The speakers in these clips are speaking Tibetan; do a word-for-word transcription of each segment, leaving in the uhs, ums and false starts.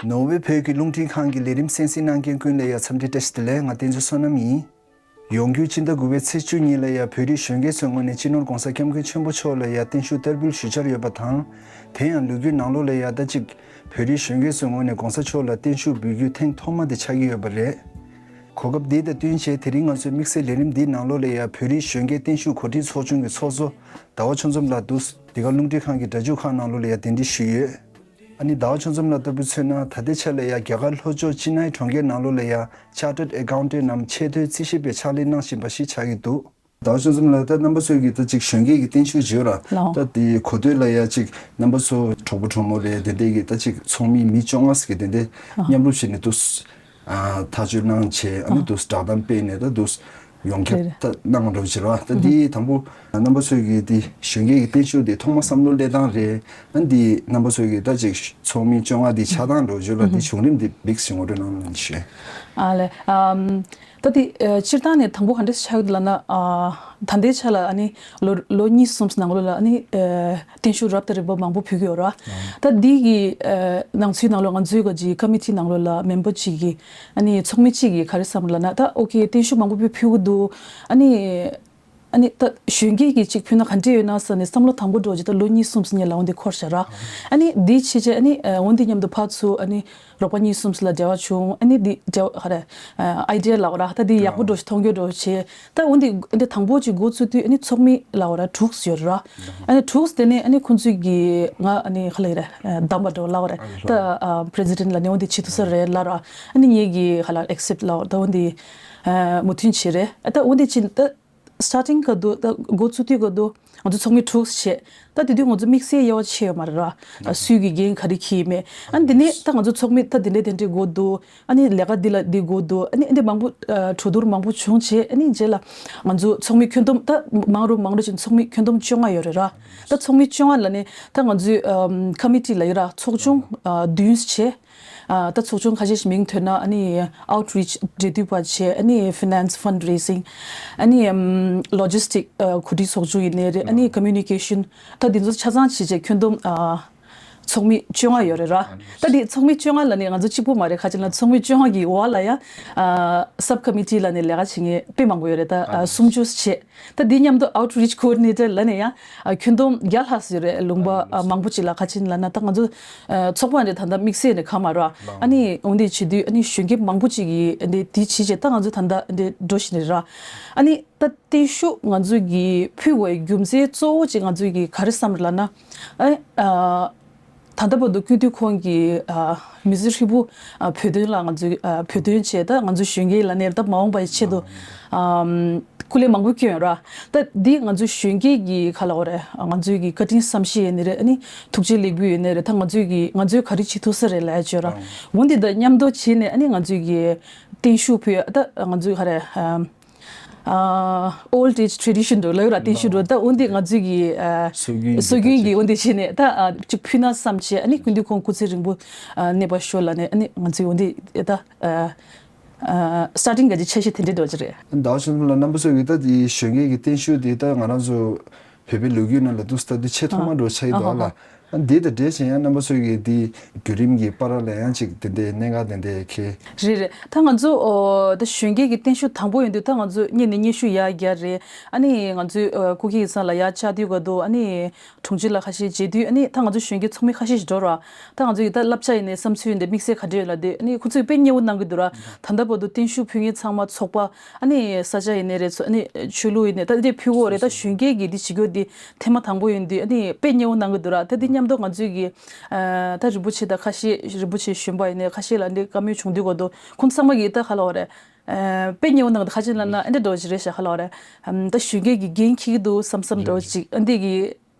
ནོར་ཝེ་བོད་ཀྱི་རླུང་འཕྲིན་ཁང་གི་ལས་རིམ་གསན་གཟིགས་གནང་མཁན་ཀུན་ལ་ཡང་འཚམས་འདྲི་བཀྲ་ཤིས་བདེ་ལེགས། ང་བསྟན་འཛིན་བསོད་ནམས་ཡིན། ཡོང་རྒྱུའི་སྤྱི་ཟླ་དགུ་པའི་ཚེས་བཅུ་གཉིས་ལ་ཡང་བོད་རིགས་གཞོན་སྐྱེས་ཚོའི་ངོས་ནས་སྤྱི་ནོར་༧གོང་ས་༧སྐྱབས་མགོན་ཆེན་པོ་མཆོག་ལ་ཡང་བརྟན་བཞུགས་བསྟར་འབུལ་ཞུ་འཆར་ཡོད་པ་དང་། དེ་ཡང་ལོ་རྒྱུས་ནང་ལོགས་ལ་ཡང་ད་ཅིག་བོད་རིགས་གཞོན་སྐྱེས་ཚོའི་ངོས་ནས་༧གོང་ས་མཆོག་ལ་བརྟན་བཞུགས་འབུལ་རྒྱུ་ཐེངས་ཐོག་མ་དེ་ཆགས་ཀྱི་ཡོད་པ་རེད། གོ་སྐབས་འདི་དང་བསྟུན་བྱས་དེ་རིང་ང་ཚོའི་དམིགས་བསལ་ལས་རིམ་འདིའི་ནང་ལོགས་ལ་ཡང་བོད་རིགས་གཞོན་སྐྱེས་བརྟན་བཞུགས་གོ་སྒྲིག་ཚོགས་ཆུང་གི་ཚོགས་གཙོ་ཟླ་བ་ཆོས་འཛོམས་ལགས་འདུག་འདི་ག་རླུང་འཕྲིན་ཁང་གི་སྒྲ་འཇུག་ཁང་ནང་ལོགས་ལ་ཡང་གདན་འདྲེན་ཞུས་ཡོད། ཨ་ནི་ཟླ་བ་ཆོས་འཛོམས་ལགས་ལྟ་བུ་མཚོན་ན་ད་ལྟའི་ཆ་ལ་ཡང་རྒྱ་གར་ལྷོ་ཕྱོགས་ཅི་ནའི་གྲོང་ཁྱེར་ནང་ལོགས་ལ་ཡང་Chartered Accountant་ནམ་ཆེས་མཐོའི་རྩིས་ཞིབ་པའི་ཕྱག་ལས་གནང་བཞིན་པ་ཞིག་ཆགས་ཀྱི་འདུག་ཟླ་བ་ཆོས་འཛོམས་ལགས་ད་རྣམ་པ་ཚོས་ཀྱིས་ད་ཅིག་གཞོན་སྐྱེས་ཀྱི་བརྟན་བཞུགས་བརྗོད་ར་ལའོ། ད་དེ་གོ་ཐོས་ལ་ཡང་ཅིག་རྣམ་པ་ཚོ་གྲོགས་པོ་གྲོགས་མོ་རེད་དེ་འདྲས་ཀྱིས་ད་ཅིག་ཚོགས་མི་མི་བཅོ་ལྔ་ཟེར་གྱི་དེ་འདྲས་ཨ་མཉམ་རུབ་བྱས་ནས་འདུག་ཨ་ཐག་གཅོད་གནང་བྱས་ཨ་ནི་འདུག་བསྒྲགས་གཏམ་སྤེལ་ནས་ད་འདུག་ཡོང་རྒྱུ་རེད། ད་གནང་འགྲོ་བྱེད་ར། ད་འདི་དང་པོ་རྣམ་པ་ཚོས་ཀྱི་འདི་གཞོན་སྐྱེས་ཀྱི་བརྟན་བཞུགས་འདི་ཐོག་མ་བསམ་བློ་སླེབས་སྟངས་རེད། ཨ་འདི་རྣམ་པ་ཚོས་ཀྱི་ད་ཅིག་ཚོགས་མི་བཅོ་ལྔ་འདི་ཆགས་སྟངས་འགྲོ་བྱེད་ར། འདི་བྱུང་རིམ་འདི་བིག་ཞིག་ངོ་སྤྲོད་གནང་རོགས་ཞུ། ཨ་ལེ། ཨམ། ད་འདི་ཨ་སྤྱིར་བཏང་ནས་དང་པོ་ག་འདྲ་ཆགས་ཡོད་ལབ་ན། ཨ་ད་ལྟའི་ཆ་ལ་ཨ་ནི་ལོ་ལོ་གཉིས་གསུམ་ནང་ལོགས་ལ་ཨ་ནི་ཨ་བརྟན་བཞུགས་རབ་དང་རིམ་པ་མང་པོ་ཕུལ་གྱི་ཡོད་ར། ད་འདི་གི་ཨ་ནང་ཚུད་ནང་ལོགས་ང་ཚོའི་ག་ཅིག་ཀ་མི་ཊི་ནང་ལོགས་ལ་མེམ་བར་གཅིག་གིས་ཨ་ནི་ཚོགས་མི་གཅིག་གིས་ག་རེ་བསམ་ལབ་ན། ད་ཨོ་ཁེ་བརྟན་བཞུགས་མང་པོ་ཕུལ་ཕུལ་གྱི་འདུག་ཨ་ནི་ཨ་ནི་ད་གཞོན་སྐྱེས་ཀྱིས་གཅིག་ཕུལ་ན་ག་འདྲས་ཡོད་ན་ཟེར་ནས་བསམ་བློ་དང་པོ་འགྲོ་རྗེས་ད་ལོ་གཉིས་གསུམ་ཙམ་ལ་འོན་ཏེ་འཁོར་བཞག་ར། ཨ་ནི་འདི་བྱས་རྗེས་ཨ་ནི་ཨ་འོན་ཏེ་མཉམ་དུ་ཕར་ཚུར་ཨ་ནི་རོགས་པ་གཉིས་གསུམ་ཙམ་ལ་འབྲེལ་བ་བྱུང་། ཨ་ནི་འདི་འབྲེལ་བ་ག་རེ་ཨ་ཨའི་ཌི་ཡ་ལབ་དགོས་ར། ད་འདི་ཡག་པོ་འགྲོ་ཞིག་མཐོང་རྒྱུ་འགྲོ་བྱས། ད་འོན་ཏེ་འདི་དང་པོ་ཅིག་འགོ་བཙུགས་དུས་ཨ་ནི་ཚོགས་མི་ལབ་དགོས་ར་དྲུག་ཡོད་ར། ཨ་ནི་དྲུག་དེ་ནས་ཨ་ནི་ཁོང་ཚོས་ཀྱིས་ང་ཨ་ནི་ག་ལབ་ཡ་རེད། ཨ་བདམས་པ་འགྲོ་ལབ་དགོས་རེད། ད་ཨ་པི་རེ་སི་ཌེན་ཊི་ལབ་ནས་འོན་ཏེ་བྱེད་ཐུབ་ས་རེད་ལབ་ར། ཨ་ནི་ངེད་ཀྱིས་ག་ལབ་ཨེག་སེབ་ལབ་དགོས་ར། ད་འོན་ཏེ་ཨ་མོས་མཐུན་བྱས་རེད། ཨ་ད་འོན་ཏེ་ཕྱིན་ད་སི་ཊར་ཊིང་ག་དུས་ད་འགོ་བཙུགས་དུས་ག་དུས་ང་ཚོ་ཚོགས་མི་དྲུག་བྱས། ད་དེ་དུས་ང་ཚོ་དམིགས་བསལ་དབྱེ་བ་ཕྱེ་ཡོད་མ་རེད་ར། ཨ་སུས་ཀྱི་འགན་ག་རེ་འཁྱེར་ཡོད་མེད། ཨ་ནི་དེ་ནས་ད་ང་ཚོ་ཚོགས་མི་ད་དེ་འདྲས་དེ་འདྲས་དགོས་འདུག་ཨ་ནི་ལས་ཀ་འདི་ལ་འདི་དགོས་འདུག་ཨ་ནི་འདི་མང་པོ་ཨ་གྲོས་བསྡུར་མང་པོ་བྱུང་བྱས། ཨ་ནི་རྗེས་ལ་ང་ཚོ་ཚོགས་མི་ཁྱོན་བསྡོམས་ད་མང་རུ་མང་རུ་ཕྱིན་ཚོགས་མི་ཁྱོན་བསྡོམས་བཅོ་ལྔ་ཡོད་རེད་ར། ད་ཚོགས་མི་བཅོ་ལྔ་ལ་ནི་ད་ང་ཚོའི་ཨམ་ཀ་མི་ཊི་ལབ་ཡ་ར་ཚོགས་ཆུང་ཨ་བདུན་བྱས། ཨ་ད་ཚོགས་ཆུང་ཁ་ཤས་ཤིག་མིང་ཐོན་ན་ཨ་ནི་Outreach འབྲེལ་མཐུད་པ་བྱས། ཨ་ནི་Finance Fundraising ཨ་ནི་ཨམ་Logistic ཨ་གོ་སྒྲིག་ཚོགས་ཆུང་ཡིན་ནའི་རེད། ཨ་ནི་Communication ད་འདི་ཚོ་ཆ་ཚང་བྱས་བྱས་ཁྱོན་བསྡོམས་ཨ་ཚོགས་མི་བཅོ་ལྔ་ཡོད་རེད་ར། ད་འདི་ཚོགས་མི་བཅོ་ལྔ་ལ་ནི་ང་ཚོ་གཅིག་པུ་མ་རེད། ཁ་ཅིག་ལ་ཚོགས་མི་བཅོ་ལྔ་གི་འོག་ལ་ཡང་ཨ་Sub Committee ལ་ནི་ལས་ཀ་བྱེད་མཁན་དཔེ་མང་པོ་ཡོད་རེད། ད་ཨ་སུམ་ཅུ་བྱས། ད་འདི་མཉམ་དུ་Outreach Coordinator ལ་ནི་ཡང་ཨ་ཁྱོན་བསྡོམས་བརྒྱ་ལྷག་ཙམ་ཡོད་རེད། ལུང་པ་ཨ་མང་པོ་ཅིག་ལ། ཁ་ཅིག་ལ་ན་ད་ང་ཚོ་ཨ་ཚོགས་པ་འདི་ད་ལྟ་དམིགས་བསལ་ནས་གང་མ་ར། ཨ་ནི་འོན་ཏེ་བྱེད་དུས་ཨ་ནི་གཞོན་སྐྱེས་མང་པོ་ཅིག་གིས་འདི་འདི་བྱེད་བྱེད་ད་ང་ཚོ་ད་ལྟ་འདི་འགྲོ་བཞིན་རེད་ར། ཨ་ནི་ད་བརྟན་བཞུགས་ང་ཚོ་གིས་ཕུལ་དགོས་རྒྱུ་མཚན་གཙོ་བོ་ཅིག་ང་ཚོ་གིས་ག་རེ་བསམ་རེད་ལབ་ན། ཨ་ནི་ཨ་ད་ལྟ་བར་དུ་སྐུ་མདུན་ཁོང་གིས་ཨ་མི་ཚེ་ཧྲིལ་པོ་ཨ་བོད་དོན་ལ་ང་ཚོས་ཨ་བོད་དོན་བྱས། ད་ང་ཚོ་གཞོན་སྐྱེས་ལ་ནས་ད་མ་འོངས་པའི་ཆེད་དུ་ཨམ་སྐུ་ལས་མང་པོ་བསྐྱོན་ཡོད་ར། ད་འདི་ང་ཚོ་གཞོན་སྐྱེས་ཀྱི་ག་ལབ་དགོས་རེད། ང་ཚོའི་གི་བཀའ་དྲིན་བསམ་ཤེས་ཡིན་ནའི་རེད། ཨ་ནི་ཐུགས་རྗེ་ལེགས་འབུལ་ཡིན་ནའི་རེད། ད་ང་ཚོའི་གི་ང་ཚོས་ག་རེ་བྱེད་ཐུབ་ས་རེད་ལབ་ཡ་བྱོས་ར། འོན་ཏེ་ད་མཉམ་དུ་བྱས་ནས་ཨ་ནི་ང་ཚོའི་གི་བརྟན་བཞུགས་ཕུལ་ཡ། ད་ང་ཚོའི་ག་རེ་ཨམ། ཨ་Old Age Tradition འགྲོ་ལབ་ཡོད་ར། བརྟན་བཞུགས་འགྲོ། ད་འོན་ཏེ་ང་ཚོའི་གི་ཨ་སྲོལ་རྒྱུན་གྱི་སྲོལ་རྒྱུན་གྱི་འོན་ཏེ་བྱས་ནས་ད་ཨ་ཅིག་ཕུལ་ན་བསམ་བྱས། ཨ་ནི་སྐུ་མདུན་ཁོང་སྐུ་ཚེ་རིང་པོ་ཨ་གནས་པར་ཤོག་ལབ་ནས། ཨ་ནི་ང་ཚོའི་འོན་ཏེ་ད་ཨ་ཨ་Starting ག་ཅིག་འཆར་གཞི་དེ་འདྲའི་འགྲོ་གི་རེད། ཟླ་བ་ཆོས་འཛོམས་ལགས་རྣམ་པ་ཚོས་ཀྱི་ད་དེ་གཞོན་སྐྱེས་ཀྱི་བརྟན་བཞུགས་དེ་ད་ང་རང་ཚོ་བོད་པའི་ལོ་རྒྱུས་ནང་ལ་འདུག་སྟབས་བདེ་ཆེས་ཐོག་མ་འགྲོ་ཆགས་ཡོད་འདུག་ཨ་ལ། ཨ་འདི་དང་འབྲེལ་བྱས་ཡང་རྣམ་པ་ཚོས་ཀྱི་འདི་བརྒྱུད་རིམ་གྱི་བར་ལ་ཡང་ཅིག་དེ་འདྲའི་གནད་འགག་དེ་འདྲའི་ཁེལ། རེད་རེད། ད་ང་ཚོ་ཨོ་ད་གཞོན་སྐྱེས་ཀྱི་བརྟན་བཞུགས་དང་པོ་ཡིན་དུས་ད་ང་ཚོ་སྔོན་ནས་སྙན་ཞུ་ཡར་རྒྱག་རེད། ཨ་ནི་ང་ཚོའི་ཨོ་སྐུ་སྒེར་ཡིག་ཚང་ལ་ཡར་བཅར་དུས་ག་དུས་ཨ་ནི་དྲུང་ཆེ་ལགས་ཁ་ཤས་མཇལ་དུས་ཨ་ནི་ད་ང་ཚོ་གཞོན་སྐྱེས་ཚོགས་མི་ཁ་ཤས་ཤིག་འགྲོ་ར། ད་ང་ཚོ་ཡི་ད་བསླབ་བྱ་ཡིན་ནའི་བསམ་ཚུལ་ཡིན་ནའི་དམིགས་བསལ་ག་འདྲ་ཡོད་ལབ་དུས་ཨ་ནི་ཁོ་ཚོས་དཔེ་མཉེས་པོ་གནང་གི་འདུག་ར། ད་ལྟ་བར་དུ་བརྟན་བཞུགས་ཕུལ་མཁན་ཚང་མ་ཚོགས་པ་ཨ་ནི་ས་ཆ་ཡིན་ནའི་རེད། ཚོ་ཨ་ནི་ཆོས་ལུགས་ཡིན་ནའི་ད་འདི་ཕུལ་གོ་རེད། ད་གཞོན་སྐྱེས་ཀྱིས་འདི་བྱེད་རྒྱུ་འདི་ཐེངས་མ་དང་པོ་ཡིན་དུས་ཨ་ནི་དཔེ་མཉེས་པོ་གནང་གི་འདུག་ར། ད་འདི་མཉམ་དུ་ང་ཚོས་ཀྱི་ཨ་ད་རིན་པོ་ཆེ་ད་ཁ་ཤས་རིན་པོ་ཆེ་གཞོན་པ་ཡིན་ནའི་ཁ་ཤས་ལ་འདི་བཀའ་མོལ་བྱུང་དུས་ག་དུས་ཁོང་ཚང་མ་གིས་ད་ག་ལབ་དགོས་རེད། ཨ་དཔེ་མཉེས་པོ་གནང་གི་འདུག་ཁ་ཅིག་ལབ་ན་ཨ་འདི་འདྲ་བོ་ཅིག་རེད་ཤག་ག་ལབ་དགོས་རེད། ཨམ་ད་གཞོན་སྐྱེས་ཀྱི་འགན་འཁྱེར་གྱི་འདུག་བསམ་བསམ་འདྲ་བོ་ཅིག་ཨ་འདི་གི་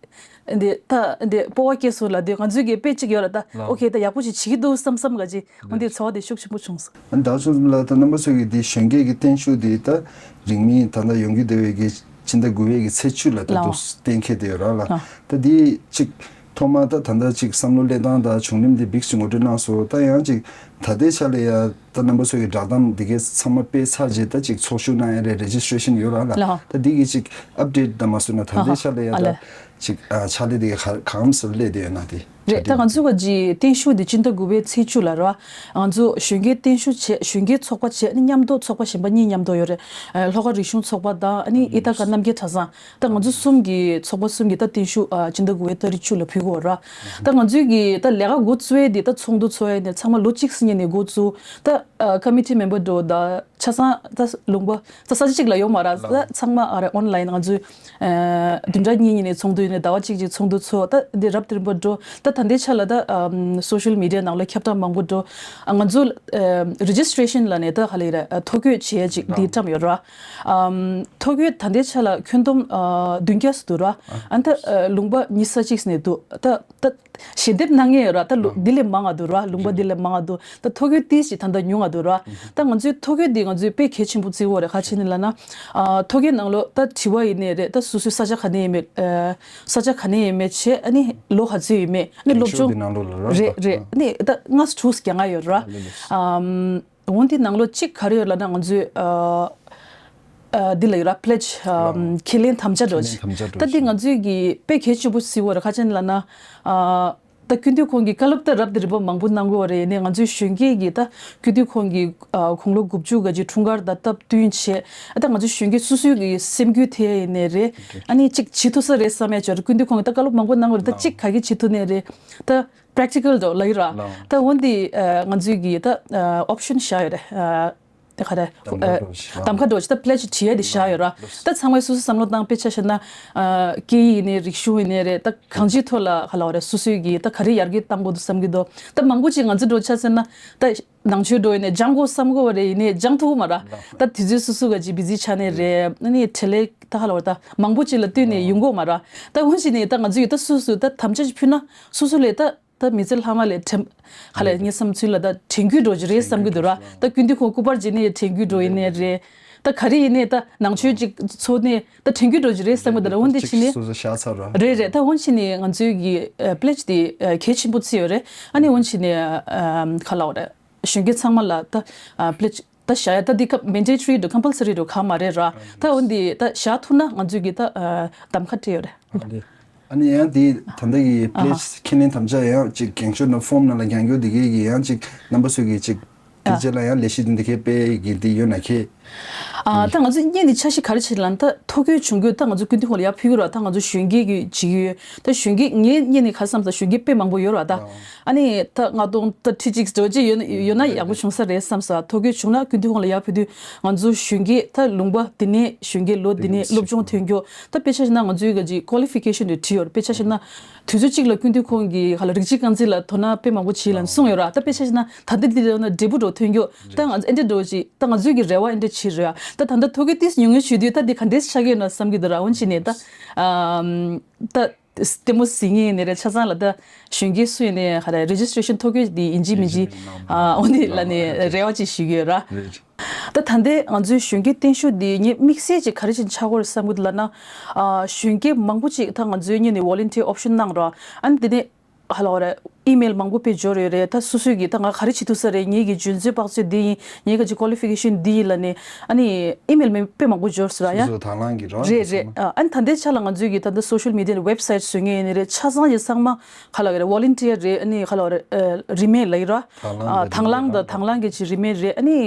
འདི་ད་འདི་སྤོབས་པ་སྐྱེས་སོང་ལབ་དུས་ང་ཚོའི་གི་དཔེ་གཅིག་ཡོད་ར། ད་ལགས། ཨོ་ཁེ་ད་ཡག་པོ་ཞིག་བྱེད་ཀྱི་འདུག་བསམ་བསམ་ག་ཅིག་འོ་འདི་ཚོར་བ་དེ་ཤུགས་ཆེན་པོ་བྱུང་སོང་། ཨ་ཟླ་བ་ཆོས་འཛོམས་ལགས་ད་རྣམ་པ་ཚོ་གི་འདི་གཞོན་སྐྱེས་ཀྱི་བརྟན་བཞུགས་འདི་ད་རིང་མིན་ད་ལྟ་ཡོང་གི་བསྡད་པའི་གི་ཕྱི་ཟླ་དགུ་པའི་གི་ཚེས་བཅུ་ལ་ད་ལགས། འདུག་གཏན་འཁེལ་བསྡད་ཡོད་ར་ལགས། ལགས། ད་འདི་གཅིག་ཐོག་མ་ད་ད་ལྟ་གཅིག་བསམ་བློ་སླེབས་སྟངས་དང་བྱུང་རིམ་འདི་བིག་ཅིག་ངོ་སྤྲོད་གནང་སོང་། ད་ཡང་གཅིག་ད་ལྟའི་ཆ་ལ་ཡ་ད་རྣམ་པ་ཚོ་གི་བསྒྲགས་གཏམ་འདི་གའི་ཚང་མ་སྤེལ་ཚར་རྗེས་ད་ཅིག་ཚོགས་ཞུགས་གནང་ཡ་རེད། རེ་ཇི་སི་ཊེ་རེ་ཤན་ཡོད་ར་ལགས། ལགས། ད་འདི་གི་ཅིག་ཨབ་ཌེཊ་ད་མ་སོང་ན་ད་ལྟའི་ཆ་ལ་ཡ་ཨ་ད་ལས། ཅིག་ཨ་ཕྱག་ལས་འདི་ག་གང་ཙམ་སླེབས་བསྡད་ཡོད་ན་དེ། རེད། ད་ང་ཚོ་ག་ཅི་བརྟན་བཞུགས་འདི་སྤྱི་ཟླ་དགུ་པའི་ཚེས་བཅུ་ལ་རེད་བ། ང་ཚོ་གཞོན་སྐྱེས་བརྟན་བཞུགས་བྱས། གཞོན་སྐྱེས་ཚོགས་པ་བྱས། ཨ་ནི་མཉམ་དུ་ཚོགས་པ་གཞན་པ་གཉིས་མཉམ་དུ་ཡོད་རེད། ཨ། ལྷོ་ཁ་རིག་གཞུང་ཚོགས་པ་དང་། ཨ་ནི་ཨི་ཐ་ག་རྣམ་རྒྱལ་གྲྭ་ཚང་། ད་ང་ཚོ་གསུམ་གྱི་ཚོགས་པ་གསུམ་གྱི་ད་བརྟན་བཞུགས། ཨ། སྤྱི་ཟླ་དགུ་པའི་ཏ་རིག་བཅུ་ལ་ཕུལ་གྱི་ཡོད་རེད་བ། ད་ང་ཚོའི་གི་ད་ལས་ཀ་འགོ་བཙུགས་ཡས་འདི་ད་ཚོགས་འདུ་ཚོགས་ཡས་ནས་ཚང་མ་ལོ་གཅིག་ཙམ་ནས་འགོ་བཙུགས། ད་ཨ། ཀ་མི་ཊི་མེམ་བར་འདྲ་བོ་ད་ཆ་ཚང་ད་ལུང་པ་ད་ས་ཆ་གཅིག་ལ་ཡོད་མ་རེད། ད་ཚང་མ་ཨ་རེ་ཨོན་ལའིན། ང་ཚོའི་ཨ། བདུན་ཕྲག་གཉིས་གཉིས་ནས་ཚོགས་འདུ་ཡིན་ནའི་ཟླ་བ་གཅིག་གཅིག་ཚོགས་འདུ་ཚོགས། ད་འདི་རབ་ཏུ་རིམ་པ་འགྲོ། ད་ད་ལྟའི་ཆ་ལ་ད་ཨམ། སོ་ཤལ་མི་ཌི་ཡ་ནང་ལ་ཁྱབ་བསྒྲགས་མང་པོ་འགྲོ། ཨ། ང་ཚོ་ཨ། རེ་ཇི་སི་ཊི་རེ་ཤན་ལབ་ནས་ད་ཧ་ལས་ར། ཨ། ཐོ་འགོད་བྱེད་ཡ་ཅིག་འདི་བཀྲམ་ཡོད་ར། ཨམ། ཐོ་འགོད་ད་ལྟའི་ཆ་ལ་ཁྱོན་བསྡོམས་ཨ། བདུན་བརྒྱ་ཙམ་འདུག་ར། ཨ། ད་ཨ། ལུང་པ་ཉི་ཤུ་རྩ་གཅིག་ནས་འདུག་ད་ད་ཞལ་འདེབས་གནང་མཁན་ཡོད་ར། ད་ལོ་འདི་ལས་མང་ང་འདུག་ར། ལུང་པ་འདི་ལས་མང་ང་འདུག་ད་ཐོ་འགོད་ཏིས་ཅིག་ད་ལྟ་ཉུང་ང་འདུག་ར། ད་ང་ཚོའི་ཐོ་འགོད་འདི་ང་ཚོའི་དཔེ་གལ་ཆེན་པོ་བརྩི་གི་ཡོད་རེད། ག་རེ་བྱས་ནས་ལབ་ན། ཨ། ཐོ་འགོད་ནང་ལོགས་ད་དྲི་བ་ཡིན་ནའི་རེད། ད་སོ་སོའི་ས་ཆ་ག་ནས་ཡིན་མིན། ཨ། ས་ཆ་ག་ནས་ཡིན་མིན་བྱས། ཨ་ནི་ལོ་ག་ཚོད་ཡིན་མིན། ཨ་ནི་སློབ་སྦྱོང་། རེད་རེད། ཨ་ནི་ད་ལྔ་བཅུ་དྲུག་ཅུ་གྱ་ལྔ་ཡོད་ར། ཨམ། འོན་ཏེ་ནང་ལོགས་གཅིག་ག་རེ་ཡོད་ལབ་ན། ང་ཚོའི་ཨ། ཨ། འདི་ལ་ཡོད་ར། པི་ལེ་ཇི། ཨ། ཁས་ལེན་དམ་བཅའ་འདྲ་བོ་ཅིག་ད་འདི་ང་ཚོའི་གི་དཔེ་གལ་ཆེན་པོ་བརྩི་གི་ཡོད་རེད། ག་རེ་བྱས་ནས་ལབ་ན། ཨ། ད་སྐུ་མདུན་ཁོང་གིས་བཀའ་སློབ་ད་རབ་དང་རིམ་པ་མང་པོ་གནང་གི་ཡོད་རེད། ཡིན་ནའི་ང་ཚོའི་གཞོན་སྐྱེས་ཀྱིས་ད་སྐུ་མདུན་ཁོང་གི་ཨ། དགུང་ལོ་དགུ་བཅུ་ག་ཅིག་འཁྲུངས་སྐར་དང་སྟབས་བསྟུན་བྱས། ཨ། ད་ང་ཚོའི་གཞོན་སྐྱེས་སོ་སོའི་གི་སེམས་འགུལ་ཐེབས་ཡ་ཡིན་ནའི་རེད། ཨ་ནི་གཅིག་བྱེད་ཐུབ་ས་རེད་བསམ་ཡ་ཅིག་ཡོད་རེད། སྐུ་མདུན་ཁོང་གིས་ད་བཀའ་སློབ་མང་པོ་གནང་གི་ཡོད་རེད། ད་གཅིག་ག་གི་བྱེད་ཐུབ་ནའི་རེད། ད་པི་རེག་ཊི་ཀལ་འདྲ་བོ་ལབ་ཡོད་ར། ད་འོན་ཏེ་ཨ། ང་ཚོའི་གི་ད་ཨ། ཨོབ་ཤན་བཞག་ཡོད་རེད། ཨ། ག་རེ། གདམ་ཁ་འདྲ་བོ་ཞིག་ལ། གདམ་ཁ་འདྲ་བོ་ཞིག་ད་པི་ལེ་ཇི་བྲིས་ཡ་དེ་བཞག་ཡོད་ར། ད་ཚང་མས་སོ་སོའི་བསམ་བློ་བཏང་། དཔེ་ཆ་བཞག་ན། ཨ། སྐད་ཡིག་ཡིན་ནའི་རིག་གཞུང་ཡིན་ནའི་རེད། ད་གང་ཅིའི་ཐོག་ལ་ག་ལབ་དགོས་རེད། སོ་སོའི་གི་ད་ག་རེ་ཡར་རྒྱས་གཏང་དགོས་འདུག་བསམ་གྱི་འདུག་ད་མང་པོ་ཅིག་ང་ཚོ་འདྲ་བོ་ཆ་མཚོན་ན་ད་ནང་ཆོས་འདྲ་བོ་ཡིན་ནའི་སྦྱང་དགོས་བསམ་གྱི་ཡོད་རེད། ཡིན་ནའི་སྦྱང་ཐུབ་ཀྱི་མ་རེད། ད་དུས་ཚོད་སོ་སོ་ག་ཅིག་བི་ཟི་ཆགས་ནའི་རེད། ཨ་ནི་བྲེལ་བ་ད་ག་ལབ་དགོས་རེད། ད་མང་པོ་ཅིག་ལ་ལྟོས་ནས་ཡོང་གི་ཡོད་མ་རེད། ད་འོན་ཅིག་ནས་ད་ང་ཚོ་ཡིས་ད་སོ་སོ་ད་དམ་བཅའ་ཅིག་ཕུལ་ན། སོ་སོ་ལས་ད་ད་མི་ཚེ་ལྷག་མ་ལས་དྲན། ཧ་ལས་ངའི་བསམ་ཚུལ་ལ་ད་དྲན་སྐུལ་འདྲ་བོ་ཅིག་རེད་བསམ་གྱི་འདུག་ར། ད་སྐུ་མདུན་ཁོང་སྐུ་པར་མཇལ་ནའི་དྲན་སྐུལ་འདྲ་བོ་ཡིན་ནའི་རེད། ད་ག་རེ་ཡིན་ནའི་ད་ནང་ཆོས་ཅིག་ཚོགས་ནའི་ད་དྲན་སྐུལ་འདྲ་བོ་ཅིག་རེད་བསམ་གྱི་འདུག་ར། འོན་ཏེ་ཕྱིན་ནས། སོ་སོ་ཤ་ཚ་ར། རེད་རེད། ད་འོན་ཕྱིན་ནས་ང་ཚོའི་གི་ཨ། པི་ལེ་ཇི་དེ་ཨ། གལ་ཆེན་པོ་བརྩི་ཡོད་རེད། ཨ་ནི་འོན་ཕྱིན་ནས་ཨ། ག་ལབ་དགོས་རེད། གཞོན་སྐྱེས་ཚང་མ་ལ་ད་ཨ། པི་ལེ་ཇི་ད་བཞག་ཡ། ད་འདི་ཀ་མན་ཌེ་ཊོ་རི་འདྲ་བོ་ཀམ་པལ་སོ་རི་འདྲ་བོ་གང་ཡང་མ་རེད་ར། ད་འོན་ཏེ་ད་བཞག་ཐུབ་ན་ང་ཚོས་ཀྱི་ད་ཨ། གདམ་ཁ་སྤྲད་ཡོད་རེད། ཨ་ནི་ཡང་དེ་ད་ལྟ་གི་པི་ལེ་ཇི་ཁས་ལེན་དམ་བཅའ་ཡང་ཅིག་འགེངས་ཤོག་ནང་ཕོམ་ནང་ལ་རྒྱག་རྒྱུ་དེ་གའི་གི་ཡང་ཅིག་རྣམ་པ་ཚོས་ཀྱི་ཅིག་དེ་རྗེས་ལ་ཡང་ལས་གཞི་དེ་འདི་གའི་སྤེལ་གི་དེ་ཡོད་ན་ཁེ། ཨ། ད་ང་ཚོ་གཉིས་ནས་འཆར་གཞི་ག་རེ་བྱེད་ལབ་ན། ད་ཐོ་འགོད་བྱུང་རྒྱུ་ད་ང་ཚོ་སྐུ་མདུན་ཁོང་ལ་ཡར་ཕུལ་གྱི་རེད་བ། ད་ང་ཚོ་གཞོན་སྐྱེས་ཀྱི་བྱེད་ཀྱི་ཡོད། ད་གཞོན་སྐྱེས་ངའི་གཉིས་ནས་ག་རེ་བསམ་ས། གཞོན་སྐྱེས་དཔེ་མང་པོ་ཡོད་རེད་བ། ད་ཨ་ནི་ད་ལྔ་སྟོང་ད་ཁྲི་གཅིག་འདྲ་བོ་ཅིག་ཡོད་ན་ཡོད་ན་ཡག་པོ་བྱུང་ས་རེད་བསམ་ས། ཐོ་འགོད་བྱུང་ན་སྐུ་མདུན་ཁོང་ལ་ཡར་ཕུལ་དུས་ང་ཚོ་གཞོན་སྐྱེས་ད་ལུང་པ་དེ་ནས་གཞོན་སྐྱེས་ལོ་དེ་ནས་སློབ་སྦྱོང་ཐོན་རྒྱུ། ད་དཔེ་ཆ་བཞག་ན་ང་ཚོའི་ག་ཅིག་ཀོ་ལི་ཕི་ཀེ་ཤན་དེ་བྲིས་ཡོད་རེད། དཔེ་ཆ་བཞག་ན་དུས་ཚོད་གཅིག་ལ་སྐུ་མདུན་ཁོང་གིས་ག་ལ་རིགས་གཅིག་རྐང་འཛིན་ལ་དོ་སྣང་དཔེ་མང་པོ་བྱས་ལབ་གསུངས་ཡོད་ར། ད་དཔེ་ཆ་བཞག་ན་ད་ལྟ་འདི་ལ་ཡོང་ན་འབྲས་བུ་འདྲ་བོ་ཐོན་རྒྱུ། ད་ང་ཚོ་ཨེ་འདྲ་འདྲ་བོ་ཅིག་ད་ང་ཚོའི་གི་རེ་བ་ཨེ་འདྲ་བྱེད་རེད་ཨ། ད་ད་ལྟ་ཐོ་འགོད་ཏིས་ཉུང་ཉུང་བྱེད་དུས་ད་འདི་ག་འདྲས་ཆགས་ཀྱི་ཡོད་ན་བསམ་གྱི་འདུག་ར། འོན་ཅིག་ནས་ད་ཨམ་ད་ལྟད་མོ་གཟིགས་མཁན་ཡིན་ནའི་རེད། ཆ་ཚང་ལ་ད་གཞོན་སྐྱེས་སུ་ཡིན་ནའི་ག་རེ་རེ་ཇི་སི་ཊི་རེ་ཤན་ཐོ་འགོད་འདི་ཡིན་གཅིག་མིན་གཅིག་ཨ། འོ་འདི་ལ་ནས་རེ་བ་ཅིག་ཞུ་གི་ཡོད་ར། ད་ད་ལྟའི་ང་ཚོའི་གཞོན་སྐྱེས་བརྟན་བཞུགས་འདི་ངས་དམིགས་བསལ་ཅིག་ག་རེ་བྱས་ནས་ཆགས་ཀྱི་ཡོད་རེད་བསམ་གྱི་འདུག་ལབ་ན། ཨ། གཞོན་སྐྱེས་མང་པོ་ཅིག་ད་ང་ཚོའི་གཉིས་ནས་ཝོ་ལན་ཊི་ཡར་ཨོབ་ཤན་གནང་ར། ཨ་ནི་དེ་ནས་ཧ་ལ་བ་རེད། ཨི་མེལ་མང་པོ་དཔེ་འབྱོར་ཡོད་རེད། ད་སོ་སོས་ཀྱིས་ད་ང་ག་རེ་བྱེད་ཐུབ་ས་རེད། ངེད་ཀྱི་འཇོན་ཚོད་དཔག་ཚོད་འདི་ཡིན། ངེད་ཀྱི་ཀོ་ལི་ཕི་ཀེ་ཤན་འདི་ཡིན་ལབ་ནས། ཨ་ནི་ཨི་མེལ་མི་དཔེ་མང་པོ་འབྱོར་སོང་ར་ཡ། སོ་སོ་དང་བླངས་ཀྱི་རོ། རེད་རེད། ཨ་ནི་ད་ལྟའི་ཆ་ལ་ང་ཚོས་ཀྱིས་ད་ལྟ་སོ་ཤལ་མི་ཌི་ཡ་ནས་ཝེབ་སའིཊ་བཟོ་མཁན་ཡིན་ནའི་རེད། ཆ་ཚང་ཡིན་ཚང་མ་ཧ་ལ་བ་རེད། ཝོ་ལན་ཊི་ཡར་རེད། ཨ་ནི་ཧ་ལ་བ་རེད། རིན་མེད་ལབ་ཀྱི་ར། དང་བླངས་དང་དང་བླངས་གི་ཅིག་རིན་མེད་རེད། ཨ་ནི་